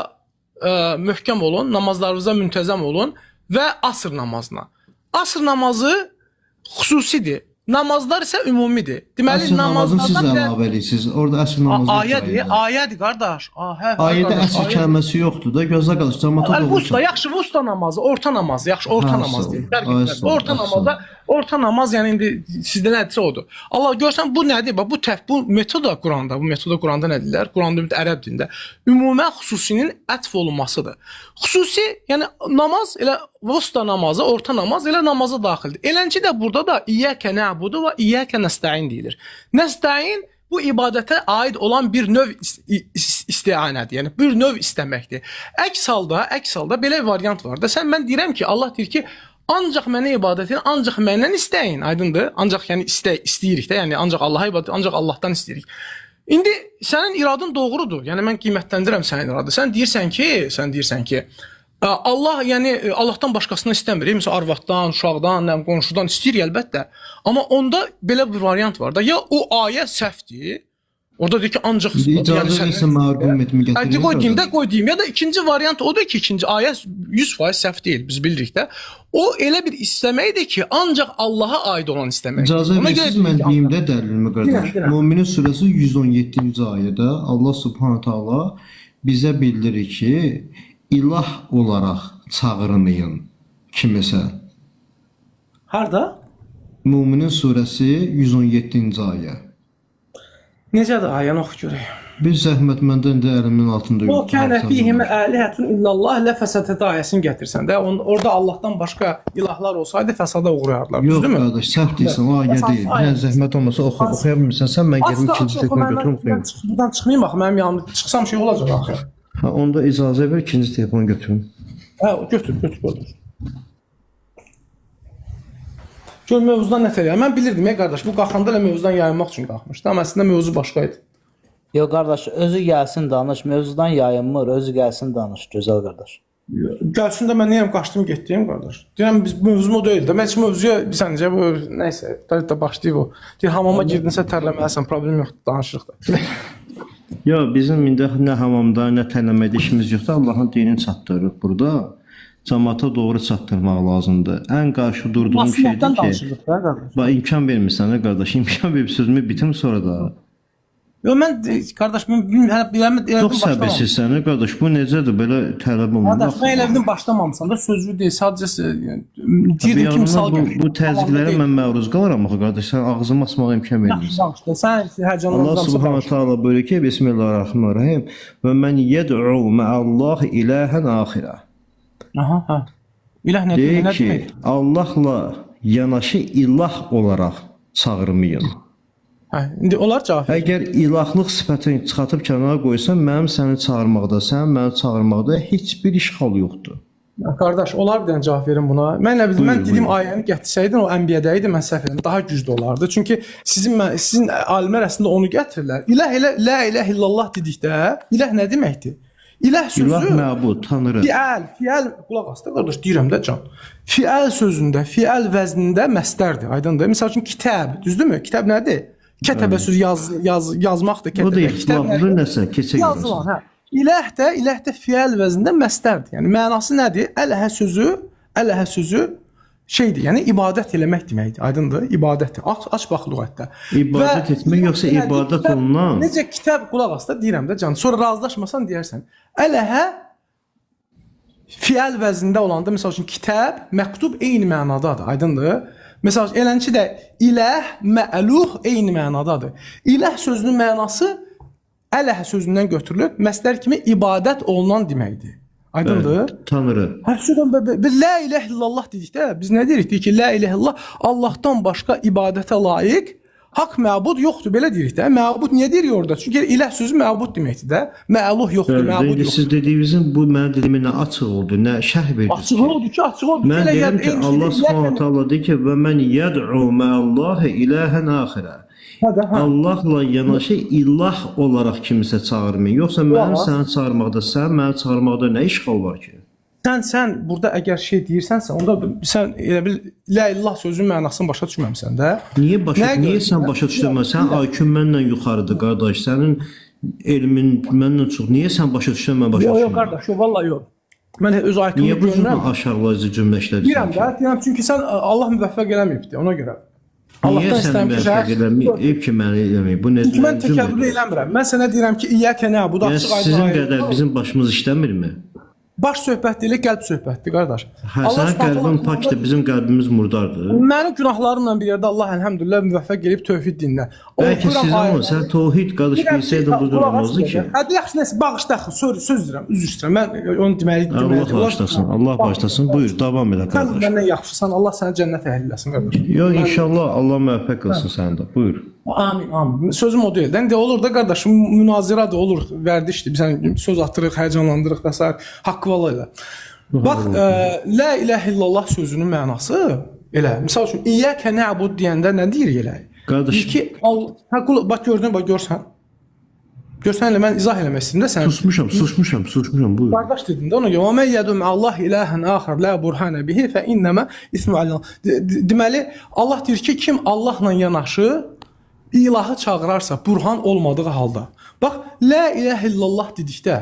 möhkəm olun, namazlarınıza müntəzəm olun və asr namazına. Asr namazı xüsusidir. Namazlar isə ümumidir. Deməli Əsr namazını siz namazlardan əlavə edirsiniz. Orada əsr namazı Ayədir, ayədir qardaş. Hə, Ayədə qardaş, əsr kəlməsi yoxdur da. Gözlə qardaş, cəmaata doğru. Vusta, yaxşı vusta namazı, orta namazı, yaxşı orta Hə, namaz sağ ol. deyil. Fərq Ay, etməz. sağ ol, Orta ay, sağ ol. namazda, orta namaz yəni indi sizdə nədirsə odur. Allah görsən bu nədir? Bax bu bu metoda Quranda, bu metoda Quranda nə deyirlər? Quranda ümumiyyətlə ərəb dilində ümumə xüsusinin ətf olunmasıdır. Xüsusi, yəni namaz elə vusta namazı, orta namaz elə namaza daxildir. Eləncə də burada da İyyəkə nə'budu və iyyəkə nəstəin deyilir. Nəstəin bu ibadətə aid olan bir növ istianədir. Yəni bir növ istəməkdir. Əks halda belə bir variant var da. Sən mən deyirəm ki, Allah deyir ki, ancaq mənə ibadət edin, ancaq məndən istəyin. Aydındır? Ancaq yəni istəyirik də, yəni ancaq Allaha ibadət, ancaq Allahdan istəyirik. İndi sənin iradın doğrudur. Yəni mən qiymətləndirəm sənin iradı. Sən deyirsən ki, Allah yəni Allahdan başqasını istəmir. Məsələn, arvaddan, uşaqdan, nə qonşudan istəyir əlbəttə. Amma onda belə bir variant var da. Ya o ayə səhvdir. Orada deyir ki, ancaq İcazə verirsən mən arqumentimi gətirim. Qoy deyim də, qoy deyim. Ya da ikinci variant odur ki, ikinci ayə 100% səhv deyil, biz bilirik də. O elə bir istəməkdir ki, ancaq Allaha aid olan istəməkdir. İcazə versiniz mən deyim də dəlilimi qardaş. Möminin surəsi 117-ci ayədə Allah Subhanahu taala bizə bildirir ki, ilah olaraq çağırmayın kimisə. Harda? Möminin surəsi 117-ci ayə. Necədir ayəni oxu görək. Bir zəhmət məndən də əlimin altında O yoxdur. kənə fihim əlihətun illallah lə fəsədət ayəsini gətirsən də, orada Allahdan başqa ilahlar olsaydı fəsada uğrayardılar. Yox Düzdürmü? qardaş, səhv deyirsən, o ayə deyil. Bir zəhmət olmasa oxu, oxuya bilmirsən, mən gedim ikinci telefon götürüm oxuyum. Buradan çıxmayım axı, mənim yanımda çıxsam şey olacaq axı. Ha, onda icazə ver ikinci telefon götürüm. Hə, götür, götür. Gör mövzudan nə tər. Mən bilirdim ya qardaş, bu qalxanda elə mövzudan yayınmaq üçün qalxmışdı, amma əslində mövzu başqa idi. Yox qardaş, özü gəlsin danış, mövzudan yayınmır, özü gəlsin danış, gözəl qardaş. Gəlsin də mən nəyəm qaçdım getdim qardaş. Deyirəm biz mövzum o deyil də. Mən heç mövzuya bir səncə bu nəysə, da başlayıb o. Deyir hamama girdinsə tərləməlisən, problem yoxdur, danışırıq da. Yox, bizim indi nə hamamda, nə tərləmədə işimiz yoxdur. Allahın dinini çatdırırıq burada. Camaata doğru çatdırmaq lazımdır. Ən qarşı durduğum şeydir ki, bax imkan vermirsən də qardaş, imkan verib sözümü bitim sonra da. Yox mən qardaş mən hələ elədim Çox səbirsizsən qardaş, bu necədir belə tələb olunur? Qardaş mən elə bildim başlamamısan da sözlü deyil, sadəcə yəni, deyirdim ki misal gətir. Bu təzyiqlərə mən məruz qalıram axı qardaş, sən ağzımı açmağa imkan vermirsən. Sən həyəcanlandırırsan. Allah Subhanahu taala buyurur ki, Bismillahirrahmanirrahim. Və men yed'u ma'allah ilahən axirə. Aha, hə. İlah nə deyir demək? Ki, Allahla yanaşı ilah olaraq çağırmayın. Hə, indi onlar cavab verir. Əgər ilahlıq sifətini çıxartıb kənara qoysan, mənim səni çağırmaqda, sənin məni çağırmaqda heç bir işğal yoxdur. Qardaş, onlar bir dənə cavab verin buna. Mən nə bilim, mən Buyur, dediyim buyur. ayəni gətirsəydin o ənbiyədə idi, mən səhv edirəm. Daha güclü olardı. Çünki sizin alimlər əslində onu gətirirlər. İlah elə la ilahe illallah dedikdə, ilah nə deməkdir? İlah sözü İlah məbud, tanrı. Fiəl, fiəl qulaq as da qardaş deyirəm də can. Fiəl sözündə, fiəl vəznində məsdərdir. Aydındır? Məsəl üçün kitab, düzdürmü? Kitab nədir? Kətəbə sözü yaz, yaz yazmaqdır O da kətəbə. Kitab ixtilaflı nədir? nəsə keçə Yazılan, görəsən. hə. İlah də fiəl vəznində məsdərdir. Yəni mənası nədir? Ələhə sözü şeydir. Yəni ibadət eləmək deməkdir. Aydındır? İbadətdir. Aç bax lüğətdə. İbadət Və etmək yoxsa nədir? ibadət Kitab- olunan? Necə kitab qulaq as da deyirəm də can. Sonra razılaşmasan deyərsən. Ələhə fiəl vəznində olanda, məsəl üçün kitab, məktub eyni mənadadır, aydındır? Məsəl üçün elənçi də ilah, məluh eyni mənadadır. İlah sözünün mənası ələh sözündən götürülüb, məsdər kimi ibadət olunan deməkdir. Aydındır? Tanrı. Hər şeydən la ilahe illallah dedikdə biz nə deyirik? Deyirik ki, la ilahe illallah Allahdan başqa ibadətə layiq haqq məbud yoxdur. Belə deyirik də. Məbud niyə deyirik orada? Çünki ilah sözü məbud deməkdir də. Məluh yoxdur, Bəli, məbud indi yoxdur. siz dediyinizin bu mənim dediyimə nə açıq oldu, nə şərh verdiniz Açıq ki. oldu ki, açıq oldu. Mən Elə deyirəm yəni ki, eyni Allah şeydir. Subhanahu taala deyir ki, və mən yəd'u ma'allahi ilahən axirə. Hə də, hə. Allahla yanaşı ilah olaraq kimisə çağırmayın. Yoxsa mənim Qulaq as. səni çağırmaqda, sən məni çağırmaqda nə işğal var ki? Sən burada əgər şey deyirsənsə, onda sən elə bil la illah sözünün mənasını başa düşməmisən də. Niyə başa Nəyə niyə görə? sən başa düşməsən? Sən IQ məndən yuxarıdır qardaş. Sənin elmin məndən çox. Niyə sən başa düşsən, mən başa Yox, yox düşmürəm? qardaş, yox vallahi yox. Mən öz IQ-mu Niyə bu cür görürəm. aşağılayıcı cümlə işlədirsən Deyirəm ki? də, deyirəm çünki sən Allah müvəffəq eləməyibdi ona görə. Niyə Allahdan səni istəyirəm ki, müvəffəq eləməyib? Eyb ki məni eləməyib. Bu necə Çünki mən təkəbbür cümlədir? eləmirəm. Mən sənə deyirəm ki, İyyəkə nəbudu Yəni açıq aydın. sizin ayrı. qədər bizim başımız işləmirmi? Baş söhbət deyil, qəlb söhbətdir qardaş. Hə, Allah sənin Subhanahu qəlbin taala- pakdır, bizim qəlbimiz murdardır. Mənim günahlarımla bir yerdə Allah əlhəmdülillah müvəffəq eləyib tövhid dininə. Bəlkə Oxuyuram sizin o, ayələri. sən tohid qardaş Deyirəm ki, bilsəydin bu cür qulaq as olmazdı ki. deyirəm. Hə, yaxşı nəsə bağışla, söz deyirəm, üzr istəyirəm. Mən onu deməli deməli. Allah bağışlasın, Allah bağışlasın. Buyur, davam elə Sən qardaş. məndən yaxşısan, Allah səni cənnət əhli eləsin qardaş. Yox, inşallah Allah müvəffəq qılsın səni də. Buyur. Amin, amin. Sözüm o deyil. İndi olur da qardaş, münazirə də olur, vərdişdir. Biz yəni söz atırıq, həyəcanlandırırıq və s. Haqqı vallah elə. Bax, la ilahe illallah sözünün mənası elə. Məsəl üçün İyyəkə nəbud deyəndə nə deyir elə? Qardaş- Deyir ki, hə, bax gördün, bax görsən. Görsən elə mən izah eləmək istəyirəm də sən. Susmuşam, susmuşam, susmuşam. Buyur. Qardaş dedin də ona görə. Və men yədum Allah ilahən axar la burhana bihi fə innəmə ismu aləl. Deməli Allah deyir ki, kim Allahla yanaşı ilahı çağırarsa burhan olmadığı halda. Bax, la ilahe illallah dedikdə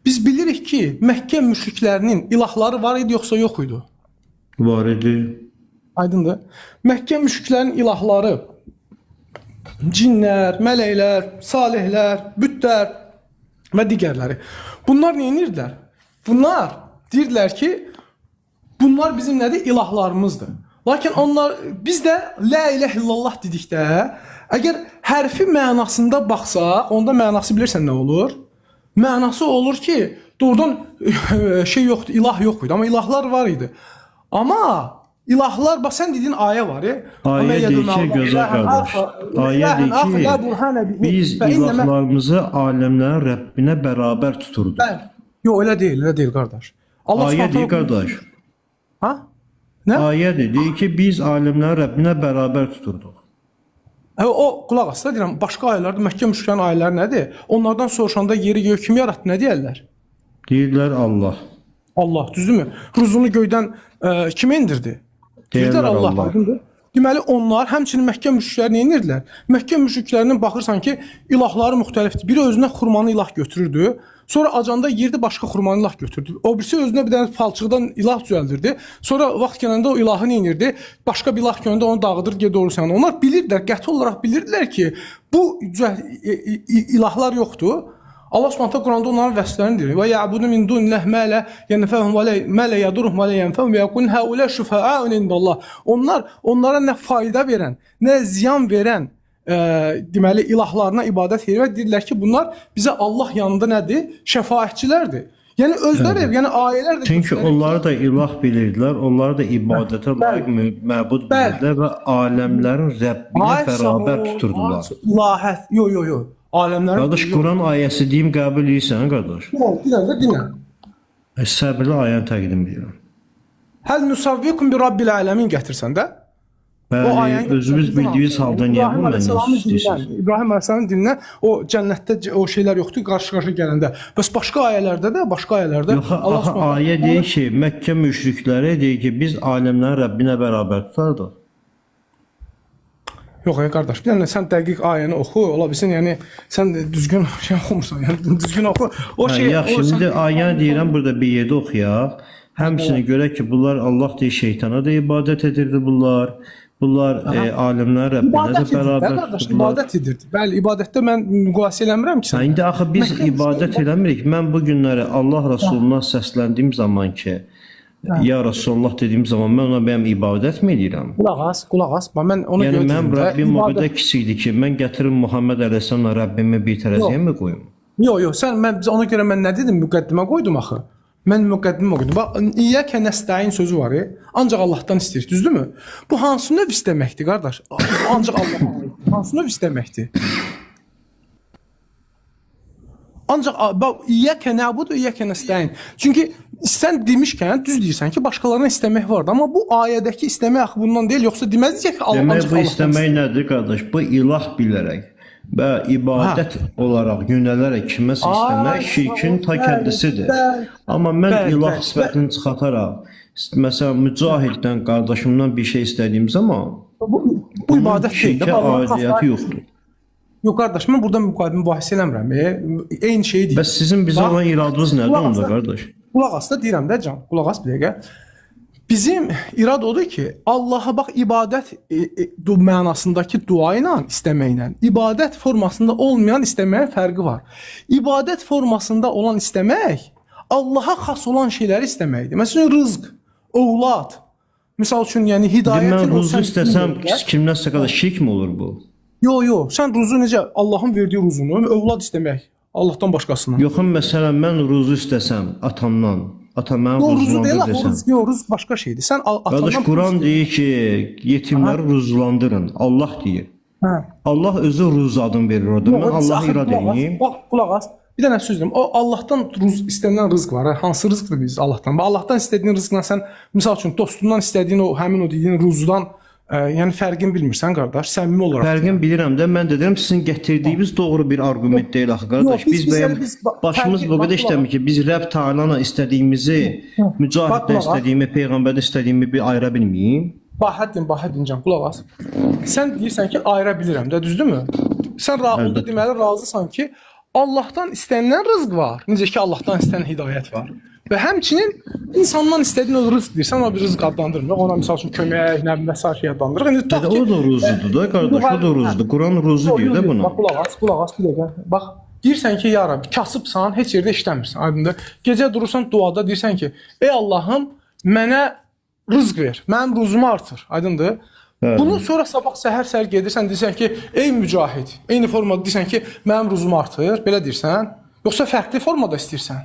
biz bilirik ki, Məkkə müşriklərinin ilahları var idi yoxsa yox idi? Var idi. Aydındır. Məkkə müşriklərinin ilahları cinlər, mələklər, salihlər, bütlər və digərləri. Bunlar nə edirdilər? Bunlar deyirdilər ki, bunlar bizim nədir? İlahlarımızdır. Lakin onlar biz də la ilahe illallah dedikdə, əgər hərfi mənasında baxsaq, onda mənası bilirsən nə olur? Mənası olur ki, doğrudan şey yoxdur, ilah yox idi, amma ilahlar var idi. Amma ilahlar, bax sən dediyin ayə var. Ayə deyir ki, gözəl qardaş. Ayə deyir ki, biz ilahlarımızı aləmlərin Rəbbinə bərabər tuturduq. Bəli. Yox, elə deyil, elə deyil qardaş. Allah Ayə deyir Subhanahu qardaş. Ha? Nə? Ayədir. Deyir ki, biz aləmlərin Rəbbinə bərabər tuturduq. Hə, o qulaq as da deyirəm, başqa ayələrdə Məkkə müşriklərin ayələri nədir? Onlardan soruşanda yeri göyü kim yaratdı, nə deyərlər? Deyirlər Allah. Allah, düzdürmü? Ruzunu göydən kim endirdi? Deyirlər Allah. Aydındır. Deməli onlar həmçinin Məkkə müşrikləri nə edirdilər? Məkkə müşriklərinin baxırsan ki, ilahları müxtəlifdir. Biri özünə xurmanı ilah götürürdü. Sonra acanda yerdi başqa xurmanı ilah götürdü. O birisi özünə bir dənə palçıqdan ilah düzəldirdi. Sonra vaxt gələndə o ilahı nə edirdi? Başqa bir ilah gələndə onu dağıdır, gedir doğru sən. Onlar bilirdilər, qəti olaraq bilirdilər ki, bu ilahlar yoxdur. Allah Subhanahu taala Quranda onların vəsflərini deyir. Və ya'budu min dunillahi ma la yenfa'uhum və la ma la yadurruhum və la yenfa'uhum və yaqulun haula şufa'aun indallah. Onlar onlara nə fayda verən, nə ziyan verən deməli ilahlarına ibadət edir və deyirlər ki, bunlar bizə Allah yanında nədir? Şəfaətçilərdir. Yəni özləri, yəni ayələr də Çünki göstərir ki, onları da ilah bilirdilər, onları da ibadətə layiq məbud bilirdilər və aləmlərin Rəbbinə Ay, sağ bərabər ol, tuturdular. ay, İlahət. Yo, yo, yo. Aləmlərin Qardaş, Quran ayəsi deyim qəbul edirsən, qardaş? Bir dənə dinlə. Səbirli ayəni təqdim edirəm. Həl nusavvikum bi rabbil aləmin gətirsən də. O Bəli, ayəni özümüz gətirsən, bildiyimiz halda niyə İbrahim bunu məndən Əleyhissalamın istəyirsiniz? dilindən, İbrahim Əleyhissalamın dilindən o cənnətdə o şeylər yoxdur qarşı-qarşıya gələndə. Bəs başqa ayələrdə də, başqa ayələrdə Yox, axı ayə deyir ki, Məkkə müşrikləri deyir ki, biz aləmlərin Rəbbinə bərabər tutardıq. Yox, ey qardaş, bir dənə sən dəqiq ayəni oxu, ola bilsin, yəni sən düzgün şey oxumursan, yəni düzgün oxu. O Hə, şey, yaxşı, o sən indi ayəni deyirəm, burada bir yerdə oxuyaq. Həmçinin görək ki, bunlar Allah deyir, şeytana da ibadət edirdi bunlar. Bunlar aləmlərin Rəbbinə də ibadət edirdi, də, bərabər qardaş, tuturdular. ibadət edirdi. Bəli, ibadətdə mən müqayisə eləmirəm ki Hə, sən. indi axı biz ibadət eləmirik. Mən bu günləri Allah Rəsuluna səsləndiyim zaman ki, ya Rəsulullah dediyim zaman mən ona bəyəm ibadət mi edirəm? Qulaq as, qulaq as. Bax mən ona Yəni görə mənim deyirəm də, Rəbbim o ibadət- qədər kiçikdir ki, mən gətirim Muhammed əleyhissalamla Rəbbimi bir tərəziyə mi qoyum? Yox, yox, sən mən biz ona görə mən nə dedim? Müqəddimə qoydum axı. Mən müqəddimə qoydum. Bax, İyyəkə nəstəin sözü var, ancaq Allahdan istəyirik, düzdürmü? Bu hansı növ istəməkdir, qardaş? Bu ancaq Allaha aiddir. Hansı növ istəməkdir? Ancaq bax, İyyəkə nəbudu, İyyəkə nəstəin. Çünki sən demişkən düz deyirsən ki, başqalarına istəmək vardı, amma bu ayədəki istəmək axı bundan deyil, yoxsa deməzdik ki, Allah Demək ancaq bu Allahdan istəmək istəyir. nədir qardaş? Bu ilah bilərək və ibadət olaraq yönələrək kiməsə istəmək Ay, şirkin ta bəli, kəndisidir. bəli. Amma mən Bəli, ilah bəli. sifətini çıxartaraq, məsələn Mücahiddən qardaşımdan bir şey istədiyim zaman Bu ibadət deyil. şirkə də, Allahın aidiyyəti xasları- yoxdur. Yox qardaş, mən burada mübahisə eləmirəm. Eyni şeyi deyirəm. Bəs sizin bizə Bax, olan iradınız nədir qulaq onda as da- qardaş? Qulaq as da deyirəm də can, qulaq as bir dəqiqə. Bizim irad odur ki, Allaha bax ibadət mənasındakı dua ilə, istəməklə, ibadət formasında olmayan istəməyin fərqi var. İbadət formasında olan istəmək Allaha xas olan şeyləri istəməkdir. Məsələn, rızq, övlad. Misal üçün, yəni İndi hidayətin mən o ruzu sən istəsəm kimdənsə qardaş şirk mi olur bu? Yo, yo, sən ruzu necə Allahın verdiyi ruzunu övlad istəmək Allahdan başqasından. Yox, məsələn mən ruzu istəsəm atamdan, ata mənim Yo, ruzu deyil, ruzulandır axı, o desəm. rızq, yox, rızq başqa şeydir. Sən Qardaş atandan Quran deyir ki, yetimləri ruzulandırın. Allah deyir. Hə. Allah özü ruz adını verir orada. Mən Yox, Allaha axı, irad qulaq as, eləyim. Bax, qulaq as. Bir dənə söz deyim. O Allahdan ruz istənilən rızq var. Hə? Hansı rızqdır biz Allahdan? Bax, Allahdan istədiyin rızqla sən misal üçün dostundan istədiyin o həmin o dediyin ruzdan yəni fərqini bilmirsən qardaş, səmimi olaraq. Fərqini bilirəm də, mən də deyirəm sizin gətirdiyiniz doğru bir arqument deyil axı qardaş. Yox, biz- Biz biz bəyəm elə biz bax, başımız fərqi- bu qədər bax, qulaq işləmir ki, biz Rəbb Taalana istədiyimizi, Bax, Mücahiddən qulaq as. istədiyimi, peyğəmbərdən istədiyimi bir ayıra bilməyim. Bahəddin, Bahəddin can, qulaq as. Sən deyirsən ki, ayıra bilirəm də, düzdürmü? Sən onda deməli razısan ki, Allahdan istənilən rızq var. Necə ki, Allahdan istənilən hidayət var. Və həmçinin insandan istədiyin o rızq deyirsən, ona bir rızq adlandırmır. Ona misal üçün kömək, nə bilim, və sair şey adlandırır. İndi tutaq Dədə, ki, o da ruzudur da qardaş, o da ruzudur. Quran ruzu deyir də buna. Bax, qulaq as, qulaq as bir dəqiqə. Bax, deyirsən ki, ya Rabbi, kasıbsan, heç yerdə işləmirsən. Aydındır. Gecə durursan duada deyirsən ki, ey Allahım, mənə rızq ver. Mənim ruzumu artır. Aydındır. Bəli. Bunu sonra sabah səhər-səhər gedirsən deyirsən ki, ey mücahid, eyni formada deyirsən ki, mənim ruzumu artır, belə deyirsən. Yoxsa fərqli formada istəyirsən?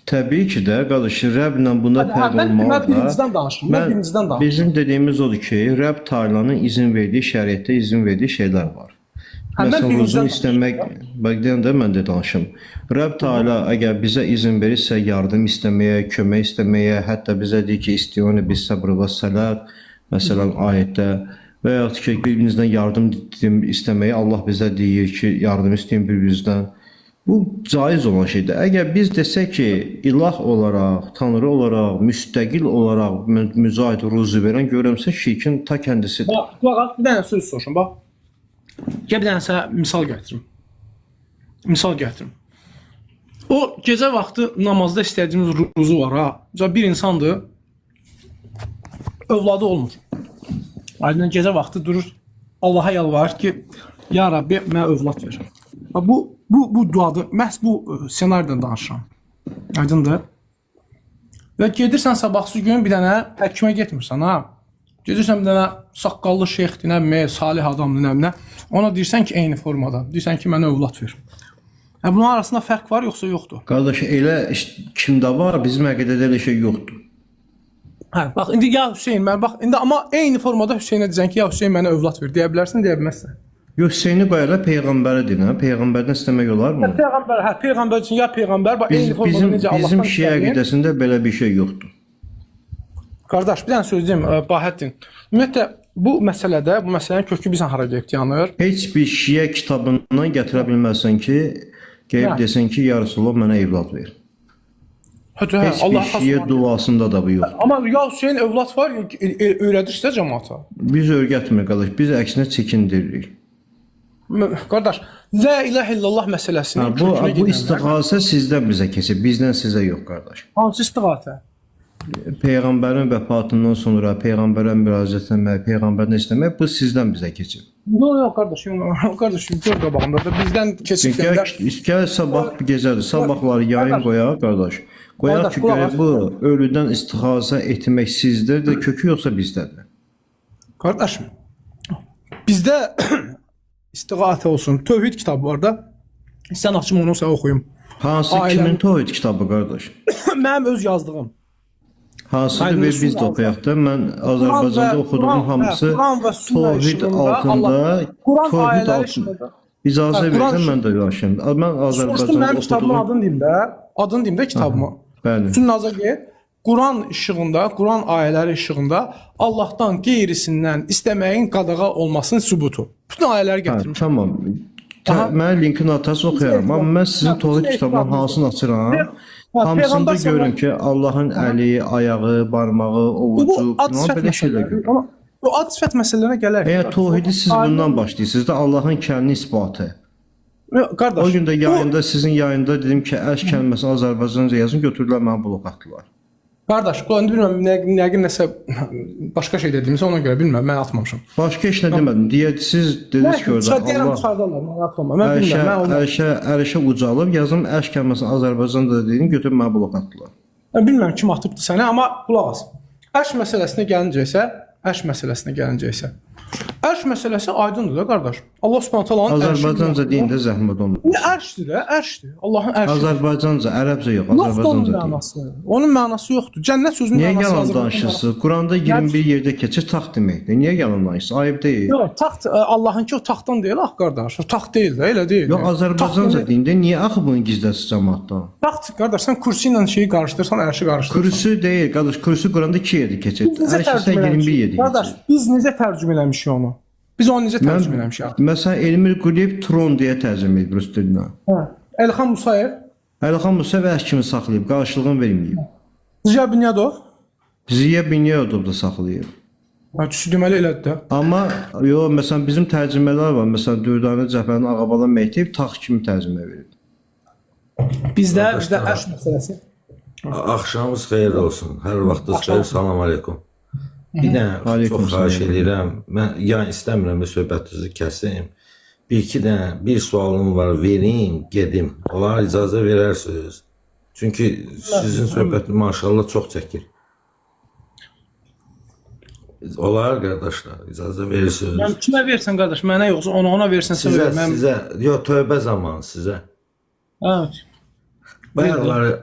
Təbii ki də qardaş, Rəbblə bunda Hə, fərq mən, mən olmalıdır. birincidən danışıram. Mən birincidən danışıram. Bizim dediyimiz odur ki, Rəbb Taalanın izin verdiyi şəriətdə izin verdiyi şeylər var. Hə, mən Məsələn, birincidən ruzunu istəmək, bax deyən də mən də danışım. Rəbb Taala əgər bizə izin verirsə yardım istəməyə, kömək istəməyə, hətta bizə deyir ki, istiyoni bis səbr və səlat, məsələn ayətdə və yaxud ki, bir-birinizdən yardım istəməyə Allah bizə deyir ki, yardım istəyin bir-birinizdən. Bu caiz olan şeydir. Əgər biz desək ki, ilah olaraq, tanrı olaraq, müstəqil olaraq mücahid ruzu verən görürəmsə şirkin ta kəndisidir. Bax, qulaq as, bir dənə söz soruşum, bax. Gəl bir dənə sənə misal gətirim. Misal gətirim. O gecə vaxtı namazda istədiyimiz ruzu var ha. Məsələn, bir insandır, övladı olmur. Aydın gecə vaxtı durur, Allaha yalvarır ki, ya Rabbi, mənə övlad ver. Bax, bu duadır. Məhz bu ssenaridən danışıram. Aydındır? Və gedirsən sabahsı gün bir dənə həkimə getmirsən ha. Gedirsən bir dənə saqqallı şeyxdir, nə bilim, salih adamdır, nə bilim. Ona deyirsən ki, eyni formada. Deyirsən ki, mənə övlad ver. Yəni bunun arasında fərq var yoxsa yoxdur? Qardaş, elə kimdə var, bizim əqidədə elə şey yoxdur. Hə, bax indi ya Hüseyn, mən bax indi amma eyni formada Hüseynə deyəcən ki, ya Hüseyn mənə övlad ver deyə bilərsən, deyə bilməzsən. Yox, Hüseyni qoyarlar peyğəmbərə dinə, peyğəmbərdən istəmək olarmı? Peyğəmbər, hə, peyğəmbər üçün ya peyğəmbər, bax Biz, eyni formada bizim, necə bizim Allahdan şiə istəyin. əqidəsində belə bir şey yoxdur. Qardaş, bir dənə söz deyim, Bahəddin. Ümumiyyətlə bu məsələdə, bu məsələnin kökü bizən hara gedib dayanır? Heç bir şiə kitabından gətirə bilməzsən ki, gəlib Hə. desin ki, ya Resulallah mənə evlad ver. Hə, hə, Heç bir Allah şiə duasında da bu yoxdur. Amma ya Hüseyn övlad var, öyrədirsə cəmaata. Biz öyrətmir qardaş, biz əksinə çəkindiririk. Qardaş, la ilahə illallah məsələsinin Hə, bu kökünə bu gedəndə istiğasə sizdən bizə keçir, bizdən sizə yox qardaş. hansı istiğasə? Peyğəmbərin vəfatından sonra peyğəmbərə müraciət etmək, peyğəmbərdən istəmək bu sizdən bizə keçir. Yox, yox qardaş, yox, qardaş, gör qabağında da bizdən keçib Gəl, gəndə. gəl sabah bir gecədir. Sabahları yayın qoyaq qardaş. Qoyaq Qardaş, ki, qulaq görək as. bu ölüdən istiğasə etmək sizdədir, kökü yoxsa bizdədir. Qardaşım, bizdə istiğasə olsun, tövhid kitabı var da. Sən açım onu sənə oxuyum. Hansı Ailənin- kimin tohid kitabı qardaş? Mənim öz yazdığım. Hansıdır Aydın və biz də Sünnə oxuyaq da. Mən Azərbaycanda Quran və- oxuduğum Quran- hamısı hə, Quran və Sünnə tohid işığında altında, Allah- Quran tohid ayələri altında. işığında. İcazə Hə, Quran versən mən də danışım. Mən Soruşdum Azərbaycanda mənim kitabımın oxuduğum adını deyim də. Adını deyim də kitabımı. Bəli. Bütün naza get. Quran işığında, Quran ayələri işığında Allahdan qeyrisindən istəməyin qadağa olmasının sübutu. Bütün ayələri Hə, gətirmişəm. tamam. Aha. Mənə linkini atarsa oxuyaram. Amma mən sizin Hə, tohid bütün kitabından etibarınız. hansını açıram? Hə, Hamısında Peyğəmbər görürəm ki, Allahın əli, ayağı, barmağı, Bu, ovucu, bu ad filan sifət belə şeylər məsələləri. görürəm. Amma bu ad sifət məsələlərinə gələrək. Əgər tohidi siz bundan başlayırsınız da Allahın kəlini isbatı. Qardaş, O gün də yayında sizin yayında dedim ki, əş kəlməsini Azərbaycanca yazın, götürdülər məni blok atdılar. Qardaş, bu indi bilmirəm, yəqin nəsə başqa şey dedimsə ona görə bilmirəm, mən atmamışam. Başqa heç nə demədim. Deyə siz dediniz ki, orada Deyirəm Allah çıxardarlar, mən atmam. Mən ərşə, bilmirəm, mən onu ərşə, ərşə ucalıb yazım əş kəlməsini Azərbaycanca dedim, götürüb məni blok atdılar. Mən bilmirəm kim atıbdı səni, amma qulaq as. Ərş məsələsinə gəlincə isə, ərş məsələsinə gəlincə isə. Ərş məsələsi aydındır da qardaş. Allah Subhanahu taalanın ərşi. Azərbaycanca deyin də zəhmət olmasın. Nə ərşdir də, ərşdir. Allahın ərşi. Azərbaycanca, ərəbcə yox, Yoxdur onun Azərbaycanca deyin. mənası. Onun mənası yoxdur. Cənnət sözünün Niyə mənası yalan Azərbaycan- danışırsınız? Quranda 21 yerdə keçir taxt deməkdir. Niyə yalan danışırsınız? Ayıb deyil. Yox, taxt Allahınki o taxtdan deyil axı qardaş. O taxt deyil də, elə deyil. Yox, Azərbaycanca deyin də niyə axı bunu gizləsiz cəmaatdan? Taxt qardaş, sən kursi ilə şeyi qarışdırsan, ərşi qarışdırırsan. Kürsü deyil, qardaş, kürsü Quranda 2 yerdə keçir. Biz necə Ərş isə tərcümə 21 eləmişik? yerdə Qardaş, keçir. biz necə tərcümə eləmişik onu? Biz onu necə tərcümə eləmişik? Məsələn, Elmir Quliyev tron deyə tərcümə edib rus dilinə. Hə. Elxan Musayev, Əlxan Musayev əş kimi saxlayıb, qarşılığını verməyib. Ziya Bünyadov. Ziya Bünyadov da saxlayıb. Hə, deməli elədir də. Amma yox, məsələn bizim tərcümələr var. Məsələn, Dürdanə Cəfərin Ağabala məktəb taxt kimi tərcümə verib. Bizdə bizdə ərş məsələsi. Axşamınız xeyir olsun. Hər vaxtınız xeyir. Salam aleykum. Bir dənə Aleyküm çox xahiş salam. edirəm. Mən yəni istəmirəm ki, söhbətinizi kəsim. Bir iki dənə bir sualım var, verim, gedim. Olar icazə verərsiniz. Çünki sizin söhbətiniz maşallah çox çəkir. Olar qardaşlar, icazə verirsiniz. Mən kimə versən qardaş, mənə yoxsa ona versən sən Sizə, ver. Mən sizə, yox tövbə zamanı sizə. Hə. Bayaqları